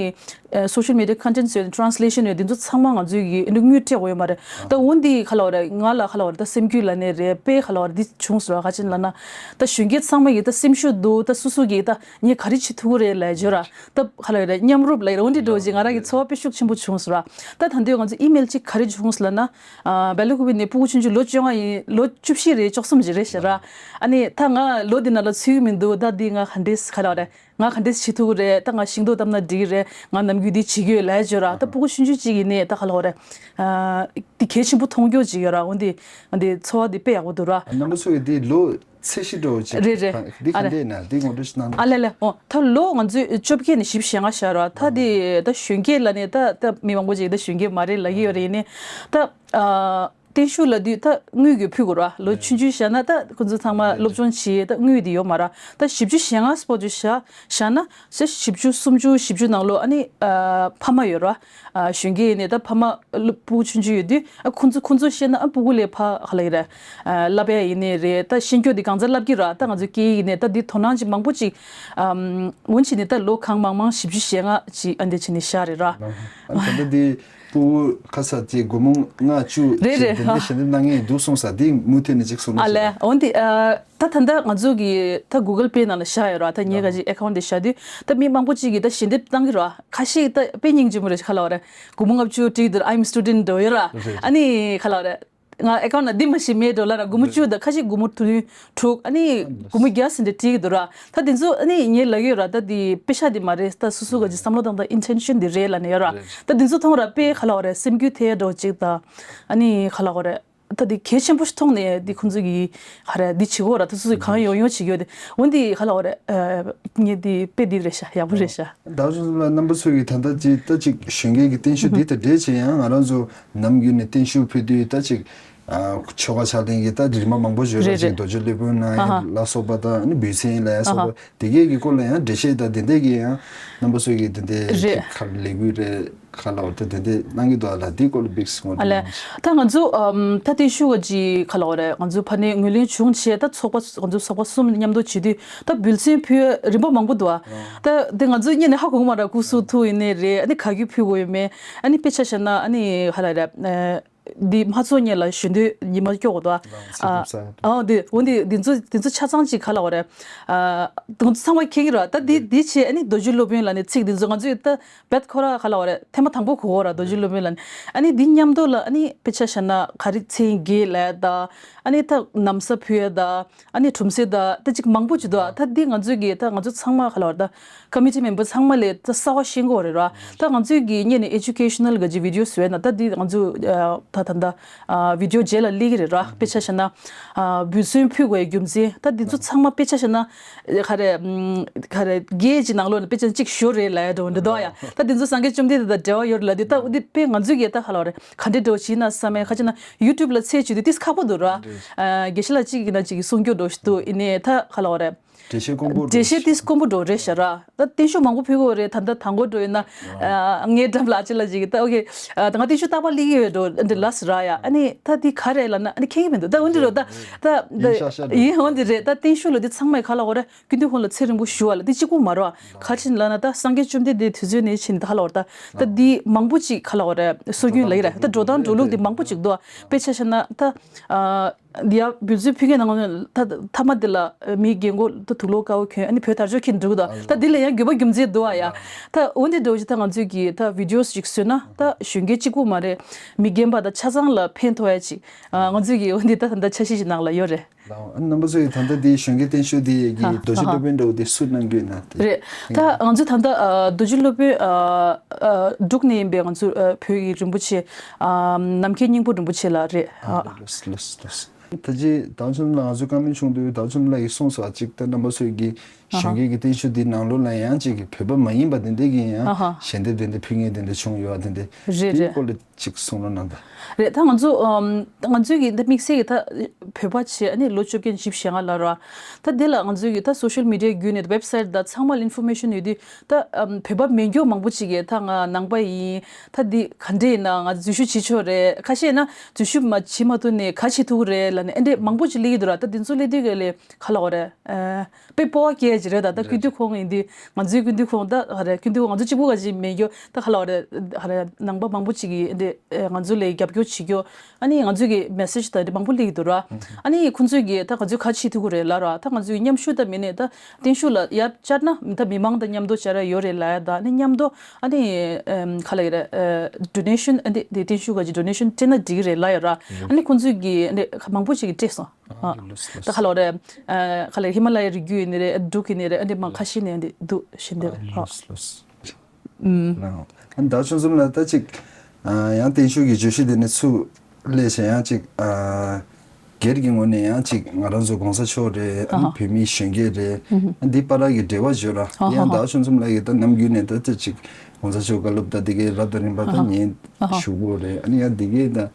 ཨ། སོ་ཤལ་མི་ཌི་ཡ་ཁོན་ཊེན་ཊི་ཡོད། ཊེ་རན་སི་ལེ་ཤན་ཡོད། འདི་ཚོ་ཚང་མ་ང་ཚོས་ཀྱིས་ཨ་ནི་དངུལ་སྤྲད་དགོས་ཡོད་མ་རེད། ད་འོ་འདི་ཧ་ལ་བ་རེད། ང་ལ་ཧ་ལ་བ་རེད། ད་སེམས་འགུལ་ལབ་ནའི་རེད། དཔེ་ཧ་ལ་བ་རེད། འདི་བྱུང་སོང་ར། ག་ཅི་ལབ་ན། ད་གཞོན་སྐྱེས་ཚང་མ་གིས་ད་སེམས་ཤུགས་འདུག་ད་སོ་སོ་གིས་ད་ངས་ག་རེ་བྱེད་ཐུབ་ཀྱི་རེད་ལབ་བརྗོད་ར། ད་ཧ་ལ་བ་རེད། མཉམ་རུབ་ལབ་ཀྱི་ར། འོ་འདི་འདྲ་བོ་ཅིག་ང་རང་གི་ཚོར་བ་དཔེ་ཤུགས་ཆེན་པོ་བྱུང་སོང་ར། ད་ད་འདི་ང་ཚོ་ཨི་མེལ་ཅིག་ག་རེ་བྱུང་སོང་ལབ་ན། ཨ། སྦེལ་ཀོབ་ནས་སྤུ་གུ་ཆུང་ཆུང་ལོ་བཅོ་ལྔ་ཡིན། ལོ་བཅུ་བཞི་རེད། བཅུ་གསུམ་ཅིག་རེད་ཟེར་ར། ཨ་ནི་ད་ང་ལོ་འདི་ནང་ལ་ཚུད་ཀྱི་མི་འདུག་ད་འདི་ང་ག་འདྲས་ཧ་ལ་བ་རེད། ང་ག་འདྲས་བྱེད་ཐུབ་ཀྱི་རེད། ད་ང་ཤིང་ཏོག་བཏབ་ན་འགྲིག་གི་རེད། ང་ནམ་རྒྱུན་འདི་བྱེད་ཀྱི་ཡོད་ལབ་ཡ་བརྗོད་ར། ད་སྤུ་གུ་ཆུང་ཆུང་ཅིག་ཡིན་ནའི་ད་ཧ་ལ་བ་རེད། ཨ། འདི་གལ་ཆེན་པོ་མཐོང་རྒྱུ་ཅིག་ཡོད་ར། འོ་འདི་འདི་ཚོར་བ་འདི་དཔེ་ཡག་པོ་འདུག་ར། རྣམ་པ་ཚོ་གི་འདི་ལོ་ཚད་གཞི་འདྲ་བོ་ཅིག་རེད་རེད། འདི་ཨ་ག་རེད། འདྲས་ན་འདི་ངོ་སྤྲོད་ཞིག་གནང་། ཨ་ལེ་ལེ། འོ་ད་ལོ་ང་ཚོས་བཅོ་བརྒྱད་ནས་བཞི་བཅུ་ཞེ་ལྔ་བཞག་ར། ད་འདི་ད་གཞོན་སྐྱེས་ལབ་ནས་ད་ད་མི་མང་པོ་ཅིག་ད་གཞོན་སྐྱེས་མ་རེད་ལབ་ཀྱི་ཡོད་རེད། ཡིན་ནའི་ད་ཨ། བརྟན་བཞུགས་ལབ་དུས་ད་དངུལ་གྱི་ཕུལ་དགོས་ར། ལོ་ཆུང་ཆུང་བཞག་ན་ད་ཁོང་ཚོ་ཚང་མ་སློབ་སྦྱོང་བྱེད་ད་དངུལ་དེ་ཡོད་མ་ར། ད་བཞི་བཅུ་ཞེ་ལྔ་སྤོ་བཅུ་བཞག་བཞག་ན་སེ་བཞི་བཅུ་སུམ་ཅུ་བཞི་བཅུ་ནང་ལོགས་ཨ་ནི་ཨ་ཕ་མ་ཡོད་ར། ཨ་གཞོན་སྐྱེས་ཡིན་ནའི་ད་ཕ་མ་སློབ་སྤུ་གུ་ཆུང་ཆུང་ཡོད་དུས་ཨ་ཁོང་ཚོ་ཁོང་ཚོ་ཤེས་ན་ཨ་སྤུ་གུ་ལས་ཕ་ག་ལ་ཡིན་ར། ཨ་བསླབ་ཡ་ཡིན་ནའི་རེད། ད་ཤེས་རྒྱུ་དེ་གང་ཚ་བསླབ་ཀྱི་ར། ད་ང་ཚོ་སྐད་ཡིག་ཡིན་ནའི་ད་འདི་དོ་སྣང་ཅིག་མང་པོ་ཅིག་ཨམ་འོན་ཆི་ནི་ད་ལོ་གང་མང་མང་བཞི་བཅུ་ཞེ་ལྔ་ཅིག་ཨ་འདི་ཆི་ནི་ཤར་རེད་ར། ཨ་ད་ལྟ་འདི་སྤུ་གུ་ཁ་ས་དེ་སྒོར་མོ་ལྔ་བཅུ་རེད་རེད། ཞིག་དེ་འདྲ་ཞལ་འདེབས་གནང་མཁན་འདུག་གསུངས་ས་དེ་མུ་མཐུད་ནས་ཅིག་གསུང་རོགས་ཨ་ལས་བྱེད། འོན་ཏེ་ཨ་ད་ད་ལྟ་ང་ཚོ་གི་ད་Google Pay་ནང་ལ་བཞག་ཡོད་ར། ད་ངའི་ག་ཅིག་account་དེ་བཞག་དུས་ད་མི་མང་པོ་ཅིག་གིས་ད་ཞལ་འདེབས་གནང་གི་ར། ཁ་ཤས་ད་དཔེ་སྙིང་རྗེ་མོ་རེད་ཁ་ལ་བ་རེད། སྒོར་མོ་ལྔ་བཅུ་སྤྲད་འདུག I'm student་འགྲོ་ཡོད་ར། རེད། ཨ་ནི་ཁ་ལ་བ་རེད། ང་account་ནང་འདི་མ་ཤེས་མེད་འགྲོ་ལ་ར། སྒོར་མོ་བཅུ་དང་ཁ་ཤས་སྒོར་མོ་དྲུག་དྲུག་ཨ་ནི་སྒོར་མོ་བརྒྱ་ཟིན་འདྲ་སྤྲད་ཀྱི་འདུག་ར། ད་དེ་ཚོ་ཨ་ནི་ངས་ལབ་ཡོད་ར། ད་དེ་དཔེ་ཆ་དེ་མ་རེད། ད་སོ་སོ་ག་ཅིག་བསམ་བློ་བཏང་ད་intention་དེ་རེད་ལ་ནས་ཡོད་ར། རེད། ད་དེ་ཚོ་མཐོང་ར་དཔེ་ཁ་ལ་བ་རེད། སེམས་འགུལ་ཐེབས་འགྲོ་ཅིག་ད་ཨ་ནི་ཁ་ལ་བ་རེད། ད་དེ་གལ་ཆེན་པོ་ཞིག་མཐོང་ནས་དེ་ཁོང་ཚོ་གི་ཧ་ར་འདི་བྱེད་དགོས་ར། ད་སོ་སོ་གང་ཡོང་ཡོང་བྱེད་ཀྱི་ཡོད་དེ་འོན་ཏེ་ཧ་ལ་བ་རེད། ངས་དེ་དཔེ་འདི་རེད་ཤག་ཡག་པོ་རེད་ཤག་བདག་ཅུང་ཙམ་ལ་རྣམ་པ་ཚོ་གི་ད་ལྟ་ཅིག་ད་ཅིག་གཞོན་སྐྱེས་ཀྱི་བརྟན་བཞུགས་འདི་དང་འབྲེལ་བྱས་ཡང་ང་རང་ཚོ་ནམ་རྒྱུན་ནས་བརྟན་བཞུགས་ཕུལ་དུས་ད་ཅིག་ཆོ་ག་ཕྱག་ལེན་གྱི་ད་རིམ་པ་མང་པོ་ཡོད་ར། རེད་ཅིག་རེད། རྡོ་རྗེ་སློབ་དཔོན་ན་ཡང་ལ་སོགས་པ་ད་ནི་འབུལ་ཚན་ལ་ཡང་སོགས་པ་དེ་གས་ཀྱི་སྐོར་ལ་ཡང་འགྲེལ་བཤད་ད་དེ་འདྲས་ཀྱི་ཡང་རྣམ་པ་ཚོ་གི་དེ་འདྲས་རེད། ཁ་ལས་འགུལ་རེད། ཁ་ལ་བ་དེ་དེ་འདྲས་གནང་གི་འདུག་ཨ། ལ་དེའི་སྐོར་ལ་བིག་སི་ངོ་ཨ་ལས། ད་ང་ཚོ་ཨམ་ད་བརྟན་བཞུགས་ཀྱི་ཁ་ལ་བ་རེད། ང་ཚོ་ཕ་ནས་ངོས་ལེན་བྱུང་བྱས་ད་ཚོགས་པ་ང་ཚོ་ཚོགས་པ་གསུམ་མཉམ་དུ་བྱེད་དུས་ད་འབུལ་ཚན་ཕུལ་རིམ་པ་མང་པོ་འདུག་ཨ། ད་དེ་ང་ཚོ་གཉིས་ནས་ཧ་གོ་གི་མ་རེད། སྐུ་གཟུགས་ཐུག་ཡིན་ནའི་རེད། ཨ་ནི་ག་གི་ཕུལ་དགོས་ཡོད་མེད། ཨ་ནི་དཔེ་ཆ་བཞག་ན་ཨ་ནི་ཧ་ལ་རེད། འདི་མ་ཚོགས་སྔོན་ལ་ཞལ་འདོན་ཉི་མ་སྐྱོ་གོ་དོ། ཨ་ཨ་འདི་འོ་འདི་འདི་ཚོ་འདི་ཚོ་ཆ་ཚང་ཅིག་ག་ལ་བ་རེད། ཨ་འདི་ཚོ་ཚང་མ་མཁྱེན་གྱི་རེད། ད་འདི་འདི་བྱས་ཨ་ནི་རྡོ་རྗེ་སློབ་དཔོན་ལ་ནི་ཚིག་འདི་ཚོ་ང་ཚོས་ད་བེད་ཁོ་ར་ག་ལ་བ་རེད། ཐེངས་མ་དང་པོ་གོ་གོ་ར་རྡོ་རྗེ་སློབ་དཔོན་ལ་ནི་ཨ་ནི་འདི་མཉམ་དུ་ལ་ཨ་ནི་དཔེ་ཆ་བཞག་ན་ག་རེ་མཚན་བརྒྱད་ལ་ད་ཨ་ནི་ད་ན་བཟའ་ཕུལ་ཡ་ད། ཨ་ནི་གྲུམ་ཟེ་ད་ད་ཅིག་མང་པོ་ཅིག་འདུག་ཨ། ད་འདི་ང་ཚོའི་གི་ད་ང་ཚོ་ཚང་མ་ག་ལ་བ་ད་ཀ་མི་ཊི་མེམ་བར་ཚང་མ་ལས་ད་གསར་བ་ཤེས་དགོས་རེད་ར། ད་ང་ཚོའི་གི་སྔོན་ནས་ཨེ་ཇུ་ཀེ་ཤ་ནལ་ག་ཅིག་བི་ཌི་ཡོ་བཟོས་ན་ད་འདི་ང་ཚོ་ད་ད་ད་བི་ཌི་ཡོ་རྗེས་ལ་སླེབས་ཀྱི་རེད་ར། དཔེ་ཆ་བཞག་ན་འབུལ་ཚན་ཕུལ་དགོས་རྒྱུ་མཚན་ད་འདི་ཚོ་ཚང་མ་དཔེ་ཆ་བཞག་ན་ག་རེ་ག་རེ་བརྒྱད་ཅིག་ནང་ལོགས་ནས་དཔེ་ཆ་གཅིག་ཤོར་རེད་ལབ་ཡ་འགྲོ་འདི་འདུག་ཨ། ཡ་ད་འདི་ཚོ་སངས་རྒྱས་བཅོམ་ལྡན་འདས་དང་འབྲེལ་བ་ཡོད་རེད་ལབ་དུས་ད་འདི་དཔེ་ང་ཚོའི་གི་ད་ག་ལ་བ་རེད། ག་འདྲས་འགྲོ་བྱེད་ན་བསམ་མེད་ཁ་ཅིག་ན་ཡུ་ཊུབ་ལ་ཚད་བྱེད་དུས་ཏིས་ཁག་པོ་འདུག་ར། རེད། ཨ་དགེ་བཤེས་ལགས་གཅིག་གིས་ན་གཅིག་གིས་གསུང་རྒྱུ་འགྲོ་ཞིག་འདུག་ཡིན་ནའི་ད་ག་ལ་བ་རེད། འགྲེལ་བཤད་དཀོན་པོ་འགྲོ་འགྲེལ་བཤད་ཏིས་དཀོན་པོ་འགྲོ་རེད་ཤག་ར། ད་བརྟན་བཞུགས་མང་པོ་ཕུལ་དགོས་རེད། ད་ལྟ་དང་པོ་འགྲོ་ཡིན་ན་ཨ་ངའི་འགྲམ་ལ་ཨ་ཅེ་ལགས་གཅིག་གིས་ད་ཨོ་ཁེ་ཨ་ད་ང་བརྟན་བཞུགས་རྟག་པར་སླེབས་ཀྱི་ཡོད་འགྲོ་འདི་ལབ་སོང་ར། ཡ་ཨ་ནི་ད་འདི་ག་རེད་ལབ་ན་ཨ་ནི་མཁྱེན་གྱི་མི་འདུག་ད་འོན་ཏེ་རོ་ད་ད་ད་ཡིན་ཤག་ཤག་འགྲོ་ཡིན་འོན་ཏེ་རེད། ད་བརྟན་བཞུགས་ལ་འདི་ཚང་མས་ག་ལ་བ་རེད། སྐུ་མདུན་ཁོང་ལ་ཚེ་རིང་པོ་ཞུ་བ་ལ་འདི་གཅིག་པུ་མ་རེད་བ། ག་ཅི་ལབ་ན་ད་སངས་རྒྱས་བཅོམ་ལྡན་འདས་དུས་ཚོད་ནས་ཕྱིན་ད་ལ་བར་ད་ད་འདི་མང་པོ་ཅིག་ག་ལ་བ་རེད། སྲོལ་རྒྱུན་ལ་ཡི་རེད། ད་འགྲོ་སྟངས་འགྲོ་ལུགས་འདི་མང་པོ་ཅིག་འདུག་དཔེ་ཆ་བཞག་ན་ད་ཨ་འདི་ཡ་འབུལ་ཚུལ་ཕུལ་མཁན་ནང་ད་མཐའ་མ་འདི་ལ་མི་རྒན་གོག་ད་དུག་ལོག་དཀར་པོ་གྱོན་ཨ་ནི་བོད་དར་ལྕོག་འཁྱེར་འགྲོ་གི་འདུག་ད་འདི་ལ་ཡང་དགོས་པ་རྒྱུ་མཚན་འདུག་ཨ། ཡ་ད་འོན་ཏེ་འགྲོ་ཅིག་ད་ང་ཚོས་ཀྱི་ད་བི་ཌི་ཡོ་ཅིག་བཟོས་ན་ད་གཞོན་སྐྱེས་གཅིག་པུ་མ་རེད། མི་རྒན་པ་ད་ཆ་ཚང་ལ་ཕན་ཐོགས་ཡ་ཅིག་ང་ཚོས་ཀྱི་འོན་ཏེ་ད་ད་ལྟ་འཆར་གཞི་ཅིག་ནང་ལ་ཡོད་རེད། ལའོ། ཨ་ནི་རྣམ་པ་ཚོ་ཡིས་ད་ལྟ་འདིའི་གཞོན་སྐྱེས་བརྟན་བཞུགས་འདི་ཡི་ཧ་རྡོ་རྗེ་ཧ་སློབ་དཔོན་འདྲ་བོ་དེ་སུ་གནང་རྒྱུ་ཡིན་ན་དེ། རེད། ད་ང་ཚོ་ད་ལྟ་ཨ་རྡོ་རྗེ་སློབ་དཔོན་ཨ་ཨ་འབྲུག་ནས་ཡིན་པའི་ང་ཚོ་ཨ་བོད་ཀྱི་རིན་པོ་ཆེ་ཨ་ནམ་མཁའི་སྙིང་པོ་རིན་པོ་ཆེ་ལགས་རེད། ཨ་ཨ་ལོས་ལོས་ལོས། ད་ཅི་ཟླ་བ་ཆུང་ལགས་ང་ཚོ་བཀའ་མོལ་བྱུང་དུས་ཟླ་བ་ཆུང་ལགས་ཀྱིས་གསུངས་སོང་། ཨ་ཅིག་ད་རྣམ་པ་ཚོ་གི་ཨ་ཧ་གཞོན་སྐྱེས་ཀྱི་བརྟན་བཞུགས་འདི་ནང་ལོགས་ལ་ཡང་ཅིག་གི་བོད་པ་མ་ཡིན་པ་དེ་འདྲས་ཀྱི་ཡང་ཨ་ཧ་ཞལ་འདེབས་དེ་འདྲས་ཕུལ་མཁན་དེ་འདྲས་བྱུང་ཡོད་པ་དེ་འདྲས། རེད་དེའི་རེད། སྐོར་ལ་ཅིག་གསུང་རོགས་གནང་དང་། རེད། ད་ང་ཚོ་ཨམ་ང་ཚོའི་གི་ད་དམིགས་བསལ་གྱི་ད་བོད་པ་བྱས་ཨ་ནི་ལོ་བཅོ་བརྒྱད་བཞི་བཅུ་ཞེ་ལྔ་ལ་ར། ད་དེ་ལ་ང་ཚོའི་གི་ད་སོ་ཤལ་མི་ཌི་ཡ་བརྒྱུད་ནས་ཝེབ་སའིཊ་དང་ཚང་མ་ལ་ཨིན་ཕོར་མེ་ཤན་ཡོད་དུས་ད་ཨམ་བོད་པ་མེད་མཁན་མང་པོ་ཅིག་གིས་ད་ང་ནང་པ་ཡིན། ད་འདི་ག་འདྲས་ཡིན་ན་ང་འཛུལ་ཞུགས་བྱེད་ཆོག་རེད། ཁ་ཤས་ན་འཛུལ་ཞུགས་མ་བྱེད་མ་ཐུབ་ནས་ག་བྱེད་ཐུབ་ཀྱི་རེད་ལབ་ནས་ཨ་འདྲས་མང་པོ་ཅིག་སླེབས་ཀྱི་འདུག་ར། ད་དེ་ཚོ་སླེབས་དུས་ག་ལས་ག་ལ་འོ་རེད། ཨ་དཔེ་སྤོབས་པ་སྐྱེ་ཡ་ཅིག་རེད། ད་ད་རེད་སྐུ་དུས་ཁོང་ཡིན་དུས་ང་ཚོའི་སྐུ་དུས་ཁོང་ད་ག་རེད། སྐུ་དུས་ཁོང་ང་ཚོ་གཅིག་པུ་ག་ཅིག་མེད་རྒྱུ་ད་ག་ལ་འོ་རེད། ག་རེད་ནང་པ་མང་པོ་ཅིག་གིས་འདི་ཨེ་ང་ཚོ་ལ་རྒྱབ་སྐྱོར་བྱེད་རྒྱུ། ཨ་ནི་ང་ཚོའི་གི་མེ་སེཇ་ད་འདི་མང་པོ་སླེབས་ཀྱི་འདུག་ར། ཨ་ནི་ཁོང་ཚོས་གི་ད་ང་ཚོས་ག་བྱེད་ཐུབ་ཀྱི་རེད་ལབ་ར། ད་ང་ཚོའི་མཉམ་ཞུགས་ད་མེད་ནས་ད་བརྟན་བཞུགས་ལ་ཡར་བཅར་ན་ད་མི་མང་དང་མཉམ་དུ་བཅར་ཡ་ཡོད་རེད་ལབ་ཡ། ད་ཨ་ནི་མཉམ་དུ་ཨ་ནི་ཨེམ་ག་ལ་ཡོད་རེད། ཨེ་ཌོ་ནེ་ཤན་ཨ་ནི་འདི་བརྟན་བཞུགས་ག་ཅིག་ཌོ་ནེ་ཤན་སྤྲད་ན་འགྲིག་གི་རེད་ལབ་ཡོད་ར། ཨ་ནི་ཁོང་ཚོས་གི་ཨ་ནི་མང་པོ་ཞིག་གིས་སྤྲད་སོང་། ཨ་ཨ་ལོས་ད་ལོས། ག་ལ་འོ་རེད། ཨ་ག་ལ་ཧི་མ་ལ་ཡའི་རི་རྒྱུད་ཡིན་ནི་རེད། འབྲུག་ཡིན་ནི་རེད། ཨ་འདི་མང་ཁ་ཤས་ནས་ཨ་འདི་འདུག་ཞེས་འདི། ཨ་ལོས་ལོས། ཨུམ། ལའོ། ཨ་ནི་ཟླ་བ་ཆུང་གསུམ་ལགས་ད་ཅིག་ཨ་ཡང་བརྟན་བཞུགས་ཀྱི་བརྗོད་གཞི་དེ་ནས་ཚུར་སླེབས་བྱས་ཡང་ཅིག་ཨ་སྒེར་གྱི་ངོས་ནས་ཡང་ཅིག་ང་རང་ཚོ་གོང་ས་མཆོག་རེད། ཨ་ནི་ཨ་ཧ་བོད་མིའི་གཞོན་སྐྱེས་རེད། ཨུམ་ཧུ། ཨ་ནི་འདི་བར་གྱི་འབྲེལ་བ་བརྗོད་ར། ཨ་ཧ་ཡང་ཧ། ཟླ་བ་ཆུང་གསུམ་ལགས་ཀྱིས་ད་ནམ་རྒྱུན་ནས་ད་ཅིག་གོང་ས་མཆོག་བཀའ་སློབ་ད་དེ་གའི་རབ་དང་རིམ་པ་ད་ཨ་ཧ། ཉན་ཨ་ཧ། ཞུ་གི་ཡོད་རེད། ཨ་ནི་ཡང་དེ་གའི་ད།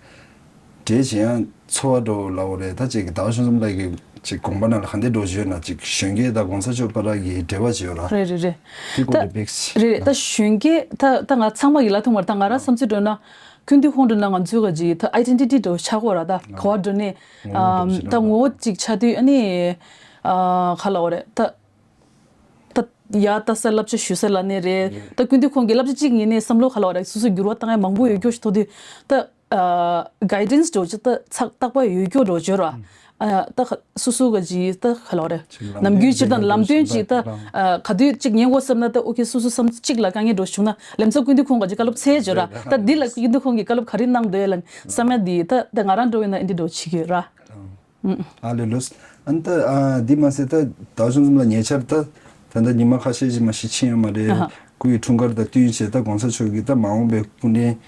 འབྲེལ་བྱེད་ཡང་ཚོར་བ་འགྲོ་ལབ་པ་རེད། ད་ཅིག་ཟླ་བ་ཆུང་ཆུང་ལགས་ཀྱི་ཅིག་དགོངས་པ་ནང་ལ་ག་འདྲ་འགྲོ་བཞིན་ཡོད་ན། ཅིག་གཞོན་སྐྱེས་དང་གོང་ས་མཆོག་བར་གྱི་འབྲེལ་བ་ཅིག་ཡོད་ར། རེད་རེད་རེད། དེ་སྐོར་ད་ལ་དཔེ་ཅིག་རེད་རེད། ད་གཞོན་སྐྱེས་ད་ད་ང་ཚང་མ་གི་ལ་ཐུག་མར། ད་ང་རང་བསམ་ཚུལ་འགྲོ་ན། སྐུ་མདུན་ཁོང་འགྲོ་ན་ང་ཚོའི་ག་ཅིག་ད་ཨའི་ཌེན་ཊི་ཊི་འགྲོ་ཆགས་ཀྱི་ཡོད་ར། ད་ག་བ་འགྲོ་ནས་ཨ་ད་ངོ་བོ་ཅིག་ཆགས་དུས། ཨ་ནི་ཨ་ག་ལབ་དགོས་རེད། ད་ད་ཡར་ལྟ་ས་བསླབ་བྱ་ཞུ་ས་ལབ་ནའི་རེད། ད་སྐུ་མདུན་ཁོང་གི་བསླབ་བྱ་གཅིག་ཡིན་ནའི་བསམ་བློ་ག་ལབ་དགོས་རེད། སོ་སོ་འགྱུར་བ་བཏང་ཡ་མང་པོ་ཡོད་རྒྱུ་ཞིག་མཐོང་དུས། ད་ཨ་གའི་ཌེན་སི་འགྲོ་ཅིག་ད་ཚགས་རྟག་པ་ཡོད་རྒྱུ་འགྲོ་བརྗོད་ར། ཨ་ད་ཁ་སོ་སོ་ག་ཅིག་ད་ག་ལབ་དགོས་རེད། ཅིག་ལམ་ནམ་རྒྱུན་སྟོན་སྤྱིར་བཏང་ལམ་སྟོན་ཅིག་ད་ཨ་ག་དུས་ཅིག་ཉན་དགོས་བསམ་ན། ད་ཨོ་ཁེ་སོ་སོ་བསམ་ཚུལ་གཅིག་ལ་དཀའ་ངལ་འགྲོ་བྱུང་ན། ལམ་སང་སྐུ་མདུན་ཁོང་ག་ཅིག་བཀའ་སློབ་འཚལ་བརྗོད་ར། ད་འདི་ལ་སྐུ་མདུན་ཁོང་གིས་བཀའ་སློབ་ག་རེ་གནང་འདུག་ལབ་བསམ་ཡ་འདི་ད་ད་ང་རང་འགྲོ་བས་ན་ཨེ་འདྲ་འགྲོ་བྱེད་ཀྱི་ཡོད་ར། ཨ་ལེ་ལོས། ཨ་ནི་ད་ཨ་འདི་མ་ཟད་ད་ཟླ་བ་ཆུང་ཆུང་ལགས་ཉེ་ཆར་ད་ད་ལྟ་ཉི་མ་ཁ་ཤས་ཅིག་མ་གཏོགས་ཕྱིན་ཡོད་མ་རེད། ཨ་ཧ། སྐུ་ཡི་འཁྲུངས་སྐར་དང་བསྟུན་བྱས་ད་གོང་ས་མཆོག་གིས་ད་མ་འོངས་པའི་སྐུ་ཕྲེང་ཨ་ཧ།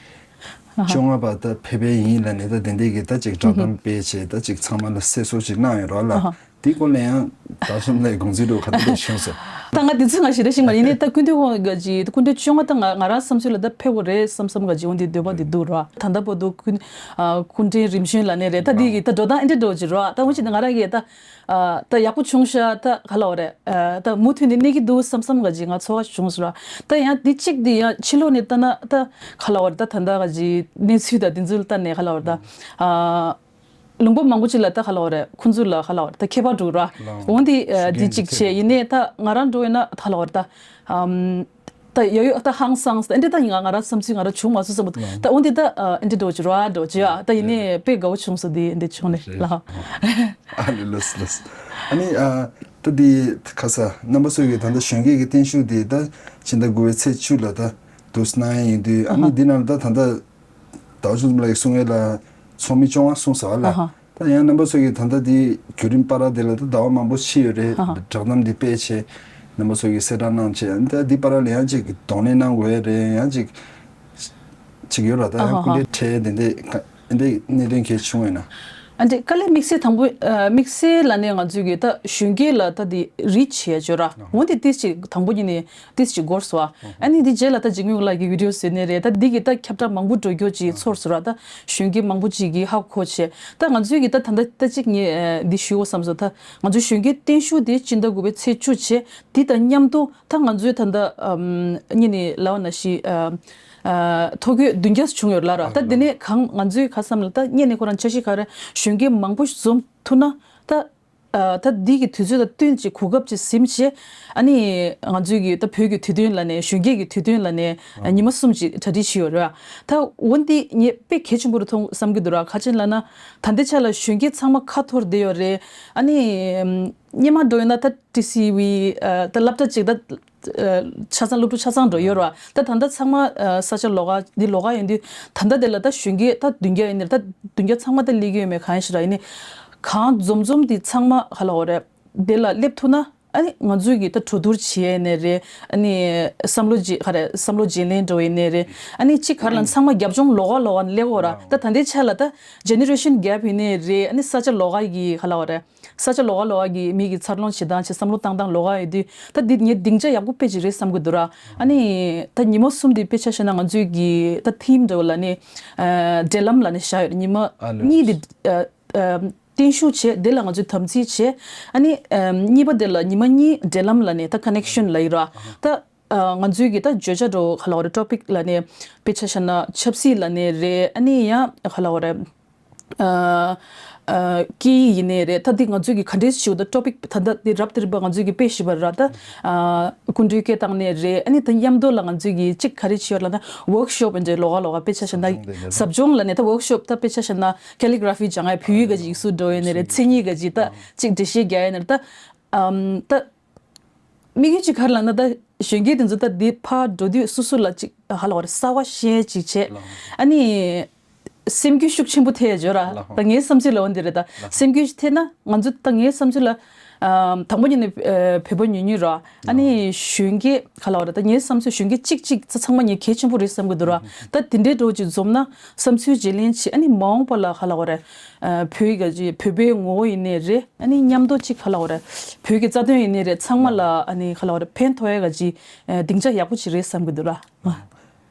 བཅོ་ལྔ་པ་ད་ཕེབས་པ་ཡིན་ལབ་ནས། ད་དེ་འདྲས་ཀྱི་ད་ཅིག་བསྒྲགས་གཏམ་སྤེལ་བྱས། ད་ཅིག་ཚང་མ་ལ་གསལ་བཟོ་ཅིག་གནང་ཡོད་རེད་ལ། ཨ་ཧ། དེའི་སྐོར་ལ་ཡང་ད་གཟོད་ལ་དགོངས་ཚུལ་འདྲ་བོ་ག་འདྲ་བྱུང་སོང་། ད་ང་དེ་ཚོ་ང་ཞེ་དྲག་ཤེས་མ་རེད། ཡིན་ནའི་ད་སྐུ་མདུན་ཁོང་གི་ཅིག་སྐུ་ཕྲེང་བཅོ་ལྔ་ད་ང་ང་རང་བསམ་ཚུལ་ལ་ད་ཕེབས་དགོས་རེད་བསམ་བསམ་ག་ཅིག་འོ་འདི་འདོད་པ་འདི་འདུག་ར། ད་ལྟ་བར་དུ་སྐུ་ཨ་སྐུ་ཕྲེང་རིམ་བྱོན་ལབ་ནའི་རེད། ད་འདི་གི་ད་འགྲོ་སྟངས་ཨེ་འདྲ་འདྲ་བོ་ཅིག་ར། ད་འོ་ཅིག་ད་ང་རང་གིས་ད་ཨ་ད་ཡག་པོ་བྱུང་ཤག་ད་ག་ལབ་དགོས་རེད། ཨ་ད་མུ་མཐུད་ནས་གནས་ཀྱི་འདུག་བསམ་བསམ་ག་ཅིག་ང་ཚོར་བ་བྱུང་སོང་ར། ད་ཡང་འདི་གཅིག་འདི་ཡང་ཕྱི་ལོགས་ནས་ལྟ་ན་ད་ག་ལབ་དགོས་རེད། ད་ད་ལྟ་ག་ཅིག་གནས་ཚུལ་དང་འདི་ཚོ་ལ་ལྟ་ནས་ག་ལབ་དགོས་རེད། ད་ཨ། ལུང་པ་མང་པོ་ཅིག་ལ་ད་ག་ལབ་དགོས་རེད། ཁོང་ཚོ་ལ་ག་ལབ་དགོས་རེད། ད་ཁྱད་པར་འགྲོ་ར། ལའང་། འོན་ཏེ་ཨ་ཤུགས་རྐྱེན་འདི་གཅིག་གྱིས་བྱས། ཁྱེད་ཡིན་ནའི་ད་ང་རང་འགྲོ་ཡིན་ན་ད་ག་ལབ་དགོས་རེད། ད་ཨམ་ད་ཡ་ཡོ་ད་ཧང་སངས་ད་ཨེ་འདྲ་ད་ཡིན། ང་ང་རང་བསམ་ཚུལ་ང་རང་བྱུང་མ་སོང་བསམ་པ། ལའང་། ད་འོན་ཏེ་ད་ཨ་ཨེ་འདྲ་འགྲོ་བྱེད་ར་འགྲོ་བྱེད་ཨ། ད་ཡིན་ནའི་དཔེ་དགའ་བོ་བྱུང་སོང་། འདི་ཨེ་འདྲ་བྱུང་ནས་ལ། ཨ་ལེ་ལོས་ལོས། ཨ་ནི་ཨ་ད་འདི་ཁ་ས་རྣམ་པ་ཚོ་གི་ད་ལྟ་གཞོན་སྐྱེས་ཀྱི་བརྟན་བཞུགས་འདི་ད་ཕྱི་ཟླ་དགུ་པའི་ཚེས་བཅུ་ལ་ད་འདུག་གནང་ཡ་ཡིན་དུས། ཨ་ནི་ཨ་ཧ། འདི་ནང་ལ་ད་ད་ལྟ་ཟླ་བ་ཆུང་ཆུང་ལགས་ཀྱིས་གསུང་ཡས་ལ་ཚོགས་མི་བཅོ་ལྔ་གསུངས་ཟེར་བ་ལ། ཨ་ཧ། ད་ཡང་རྣམ་པ་ཚོ་གིས་ད་ལྟ་འདི་བརྒྱུད་རིམ་བར་དེ་ལ་ད་ཟླ་བ་མང་པོ་ཕྱིན་ཡོད་རེད། ཨ་ཧ། བསྒྲགས་གཏམ་འདི་སྤེལ་བྱས། རྣམ་པ་ཚོ་གིས་གསལ་བསྒྲགས་གནང་བྱས། ད་འདི་བར་ལ་ཡང་ཅིག་གདོང་ལེན་གནང་དགོས་ཡས་རེད། ཡང་ཅིག་ཅིག་ཡོད་ར། ད་ཡང་ཨ་ཧ་སྐུ་ཧ། ཕྲེང་འཕྲལ་དེ་འདྲས་ག་འདི་གནད་དོན་གལ་ཆུང་བས་ན། ཨ་འདྲས་དཀའ་ལས་དམིགས་བསལ་དང་པོ་ཨ་དམིགས་བསལ་ལབ་ནས་ང་ཚོས་ཀྱི་ད་གཞོན་སྐྱེས་ལ་ད་འདི་རིགས་བྱས་བརྗོད་ར། འོན་ཏེ་ཏིས་ཅིག་དང་པོ་ཉིད་ནས་ཏིས་ཅིག་འགོར་སོང་བ། ཨ་ནི་འདི་རྗེས་ལ་ད་འཇིགས་མེད་ལགས་ཀྱི་བི་ཌི་ཡོ་བཟོས་ནའི་རེད། ད་འདི་གི་ད་ཁྱབ་བསྒྲགས་མང་པོ་འགྲོ་རྒྱུ་ཅིག་ཚོར་སོང་ར། ད་གཞོན་སྐྱེས་མང་པོ་ཅིག་གིས་ཧ་གོ་བྱས། ད་ང་ཚོས་ཀྱི་ད་ད་ལྟ་ད་ཅིག་ངས་ཨ་འདི་ཞུ་དགོས་བསམ་སོང་། ད་ང་ཚོའི་གཞོན་སྐྱེས་བརྟན་བཞུགས་དེ་སྤྱི་ཟླ་དགུ་པའི་ཚེས་བཅུ་བྱས། འདི་དང་མཉམ་དུ་ད་ང་ཚོའི་ད་ལྟ་ཨམ་གཉིས་ནས་ལབ་པ་ནང་བཞིན་ཨ་ཨ་ཐོ་འགོད་བདུན་བརྒྱ་བྱུང་ཡོད་ལ་ར། ད་དེ་ནས་གང་ང་ཚོའི་ཁ་བསམ་ལ་ད་སྔོན་ནས་ཁོ་རང་འཆར་གཞི་ག་རེ་གཞོན་སྐྱེས་མང་པོ་འཛོམས་ཐུབ་ན། ད་ཨ་ད་འདི་གི་དུས་ཚོད་དང་བསྟུན་ཅིག་གོ་སྐབས་ཅིག་ཟིན་བྱས། ཨ་ནི་ང་ཚོའི་གི་ད་བོད་ཀྱི་དུས་སྟོན་ལབ་ནས་གཞོན་སྐྱེས་ཀྱི་དུས་སྟོན་ལབ་ནས་ཨ་ཉི་མ་གསུམ་ཅིག་གྲ་སྒྲིག་བྱས་ཡོད་ར། ད་འོན་ཏེ་ངས་དཔེ་གལ་ཆེན་པོ་རུ་མཐོང་བསམ་གྱི་འདུག་ར། ག་ཅི་ལབ་ན་ད་ལྟའི་ཆ་ལ་གཞོན་སྐྱེས་ཚང་མ་ཁ་འཐོར་བསྡད་ཡོད་རེད། ཨ་ནི་ཨམ་སྔོན་མ་འགྲོ་ཡོད་ན་ད་ཏི་སི་ཝི་ཨ་ད་སློབ་གྲྭ་གཅིག་ད་ཨ་ཆ་ཚང་སློབ་ཕྲུག་ཆ་ཚང་འགྲོ་ཡོད་ར། ད་ད་ལྟ་ཚང་མ་ཨ་ས་ཆ་ལོགས་ཀ་འདི་ལོགས་ཀ་ཡིན་དུས། ད་ལྟ་དེ་ལ་ད་གཞོན་སྐྱེས་ད་བདུན་བརྒྱ་ཡིན་ནའི་ད་བདུན་བརྒྱ་ཚང་མ་ད་སླེབས་ཀྱི་ཡོད་མེད་གང་ཡིན་ཞིག་ར། ཡིན་ནའི་གང་འཛོམས་འཛོམས་འདི་ཚང་མ་ག་ལབ་དགོས་རེད། དེ་ལ་སླེབས་ཐུབ་ན་ཨ་ནི་ང་ཚོས་ཀྱི་ད་གྲོས་བསྡུར་བྱེད་ཡས་ནས་རེད། ཨ་ནི་བསམ་བློ་བརྗེ་ག་རེ་བསམ་བློ་བརྗེ་ལེན་འགྲོ་ཡས་ནས་རེད། ཨ་ནི་གཅིག་ག་རེ་ལབ་ན་ཚང་མ་རྒྱབ་ལྗོངས་ལོགས་ཀ་ལོགས་ཀ་ནས་སླེབས་ཀྱི་ཡོད་ར། ད་ད་ལྟའི་ཆ་ལ་ད་ཇེ་ནེ་རེ་ཤན་གེབ་ཡིན་ནའི་རེད། ཨ་ནི་ས་ཆ་ལོགས་ཀ་གི་ག་ལབ་དགོས་རེད། ས་ཆ་ལོགས་ཀ་ལོགས་ཀ་གི་མི་གི་འཚར་ལོངས་བྱེད་སྟངས་བྱེད་བསམ་བློ་བཏང་སྟངས་ལོགས་ཀ་ཡོད་དུས། ད་འདི་ངས་སྡིངས་ཆ་ཡག་པོ་དཔེ་ཅིག་རེད་བསམ་གྱི་འདུག་ར། ཨ་ནི་ད་ཉི་མ་གསུམ་འདི་དཔེ་ཆ་བཞག་ན་ང་ཚོས་ཀྱི་ད་ཐིམ་འདྲ་བོ་ལབ་ནས་ཨ་འབྲེལ་ལམ་ལབ་ནས་བཞག་ཡོད་རེད། ཉི་མ་ཨ་ལོས། གཉིས་འདི་ཨ་ཨ་བརྟན་བཞུགས་བྱས། དེ་ལ་ང་ཚོས་དམ་ཚིག་བྱས། ཨ་ནི་ཨ་གཉིས་པ་དེ་ལ་ཉི་མ་གཉིས་འབྲེལ་ལམ་ལབ་ནས་ད་ཀ་ནེག་ཤན་ལབ་ཡོད་ར། ད་ཨ་ང་ཚོས་ཀྱི་ད་བརྗོད་བྱ་འདྲ་བོ་ག་ལབ་དགོས་རེད། ཊོ་པིག་ལབ་ནས་དཔེ་ཆ་བཞག་ན་ཆབ་སྲིད་ལབ་ནས་རེད། ཨ་ནི་ཡང་ག་ལབ་དགོས་རེད། ཨ་ཨ་སྐད་ཡིག་ཡིན་ནའི་རེད། ད་འདི་ང་ཚོས་ཀྱི་ག་འདྲས་ཞུ་ད་ཊོ་པིག་ད་ལྟ་འདི་རབ་དང་རིམ་པ་ང་ཚོས་ཀྱི་དཔེ་ཞིབ་པ་ར། ད་ཨ་སྐུ་མགྲོན་སྐད་བཏང་ནའི་རེད། ཨ་ནི་ད་མཉམ་དུ་ལ་ང་ཚོས་ཀྱི་གཅིག་ག་རེ་བྱས་ཡོད་ལབ་ན་ཝོག་ཤོབ་འདྲ་ལོགས་ཀ་ལོགས་ཀ་དཔེ་ཆ་བཞག་ན་ཟབ་སྦྱོང་ལབ་ནས་ད་ཝོག་ཤོབ་ད་དཔེ་ཆ་བཞག་ན་ཀེ་ལི་གྷ་ར་ཕི་སྦྱང་ཡ། བོད་ཡིག་ག་ཅིག་ཡིག་གཟུགས་འགྲོ་ཡས་ནའི་རེད། མཚན་ཉིད་ག་ཅིག་ད་ཅིག་འགྲེལ་བཤད་རྒྱག་ཡས་ནའི་རེད། ད་ཨམ་ད། དམིགས་ཡུལ་གཅིག་ག་རེ་ལབ་ན་ད་གཞོན་སྐྱེས་དེ་ཚོ་ད་འདི་ཕར་འགྲོ་དུས་སོ་སོ་ལ་ཅིག་ག་ལབ་དགོས་རེད། གསར་བ་ཤེས་ཅིག་བྱས། ལགས། ཨ་ནི་སེམས་འགུལ་ཤུགས་ཆེན་པོ་ཐེབས་ཡོད་ར། ལགས། ད་ངའི་བསམ་ཚུལ་ལ་འོན་ཏེ་རེད། ད་ལགས། སེམས་འགུལ་ཐེབས་ན་ང་ཚོ་ད་ངའི་བསམ་ཚུལ་ལ་ཨམ་དང་པོ་ཉིད་ནས་ཨ་བོད་པ་ཉུང་ཉུང་ར། ཨ་ནི་ལགས། གཞོན་སྐྱེས་ག་ལབ་དགོས་རེད། ད་ངའི་བསམ་ཚུལ་གཞོན་སྐྱེས་གཅིག་གཅིག་ཚ་ཚང་མ་ངས་གལ་ཆེན་པོ་རེད་བསམ་གྱི་འདུག་ར། ད་དེ་འདྲའི་འདྲ་བོ་ཅིག་འཛོམས་ན་བསམ་ཚུལ་བརྗེ་ལེན་བྱེད། ཨ་ནི་མ་འོངས་པ་ལ་ག་ལབ་དགོས་རེད། ཨ་བོད་ཀྱི་བོད་པའི་ངོ་བོ་ཡིན་ནའི་རེད། ཨ་ནི་མཉམ་དུ་ཅིག་ག་ལབ་དགོས་རེད། བོད་ཀྱི་རྩ་དོན་ཡིན་ནའི་རེད། ཚང་མ་ལ་ཨ་ནི་ག་ལབ་དགོས་རེད། ཕན་ཐོགས་ཡ་ག་ཅིག་ཨ་སྡིངས་ཆ་ཡག་པོ་ཅིག་རེད་བསམ་གྱི་འདུག་ར།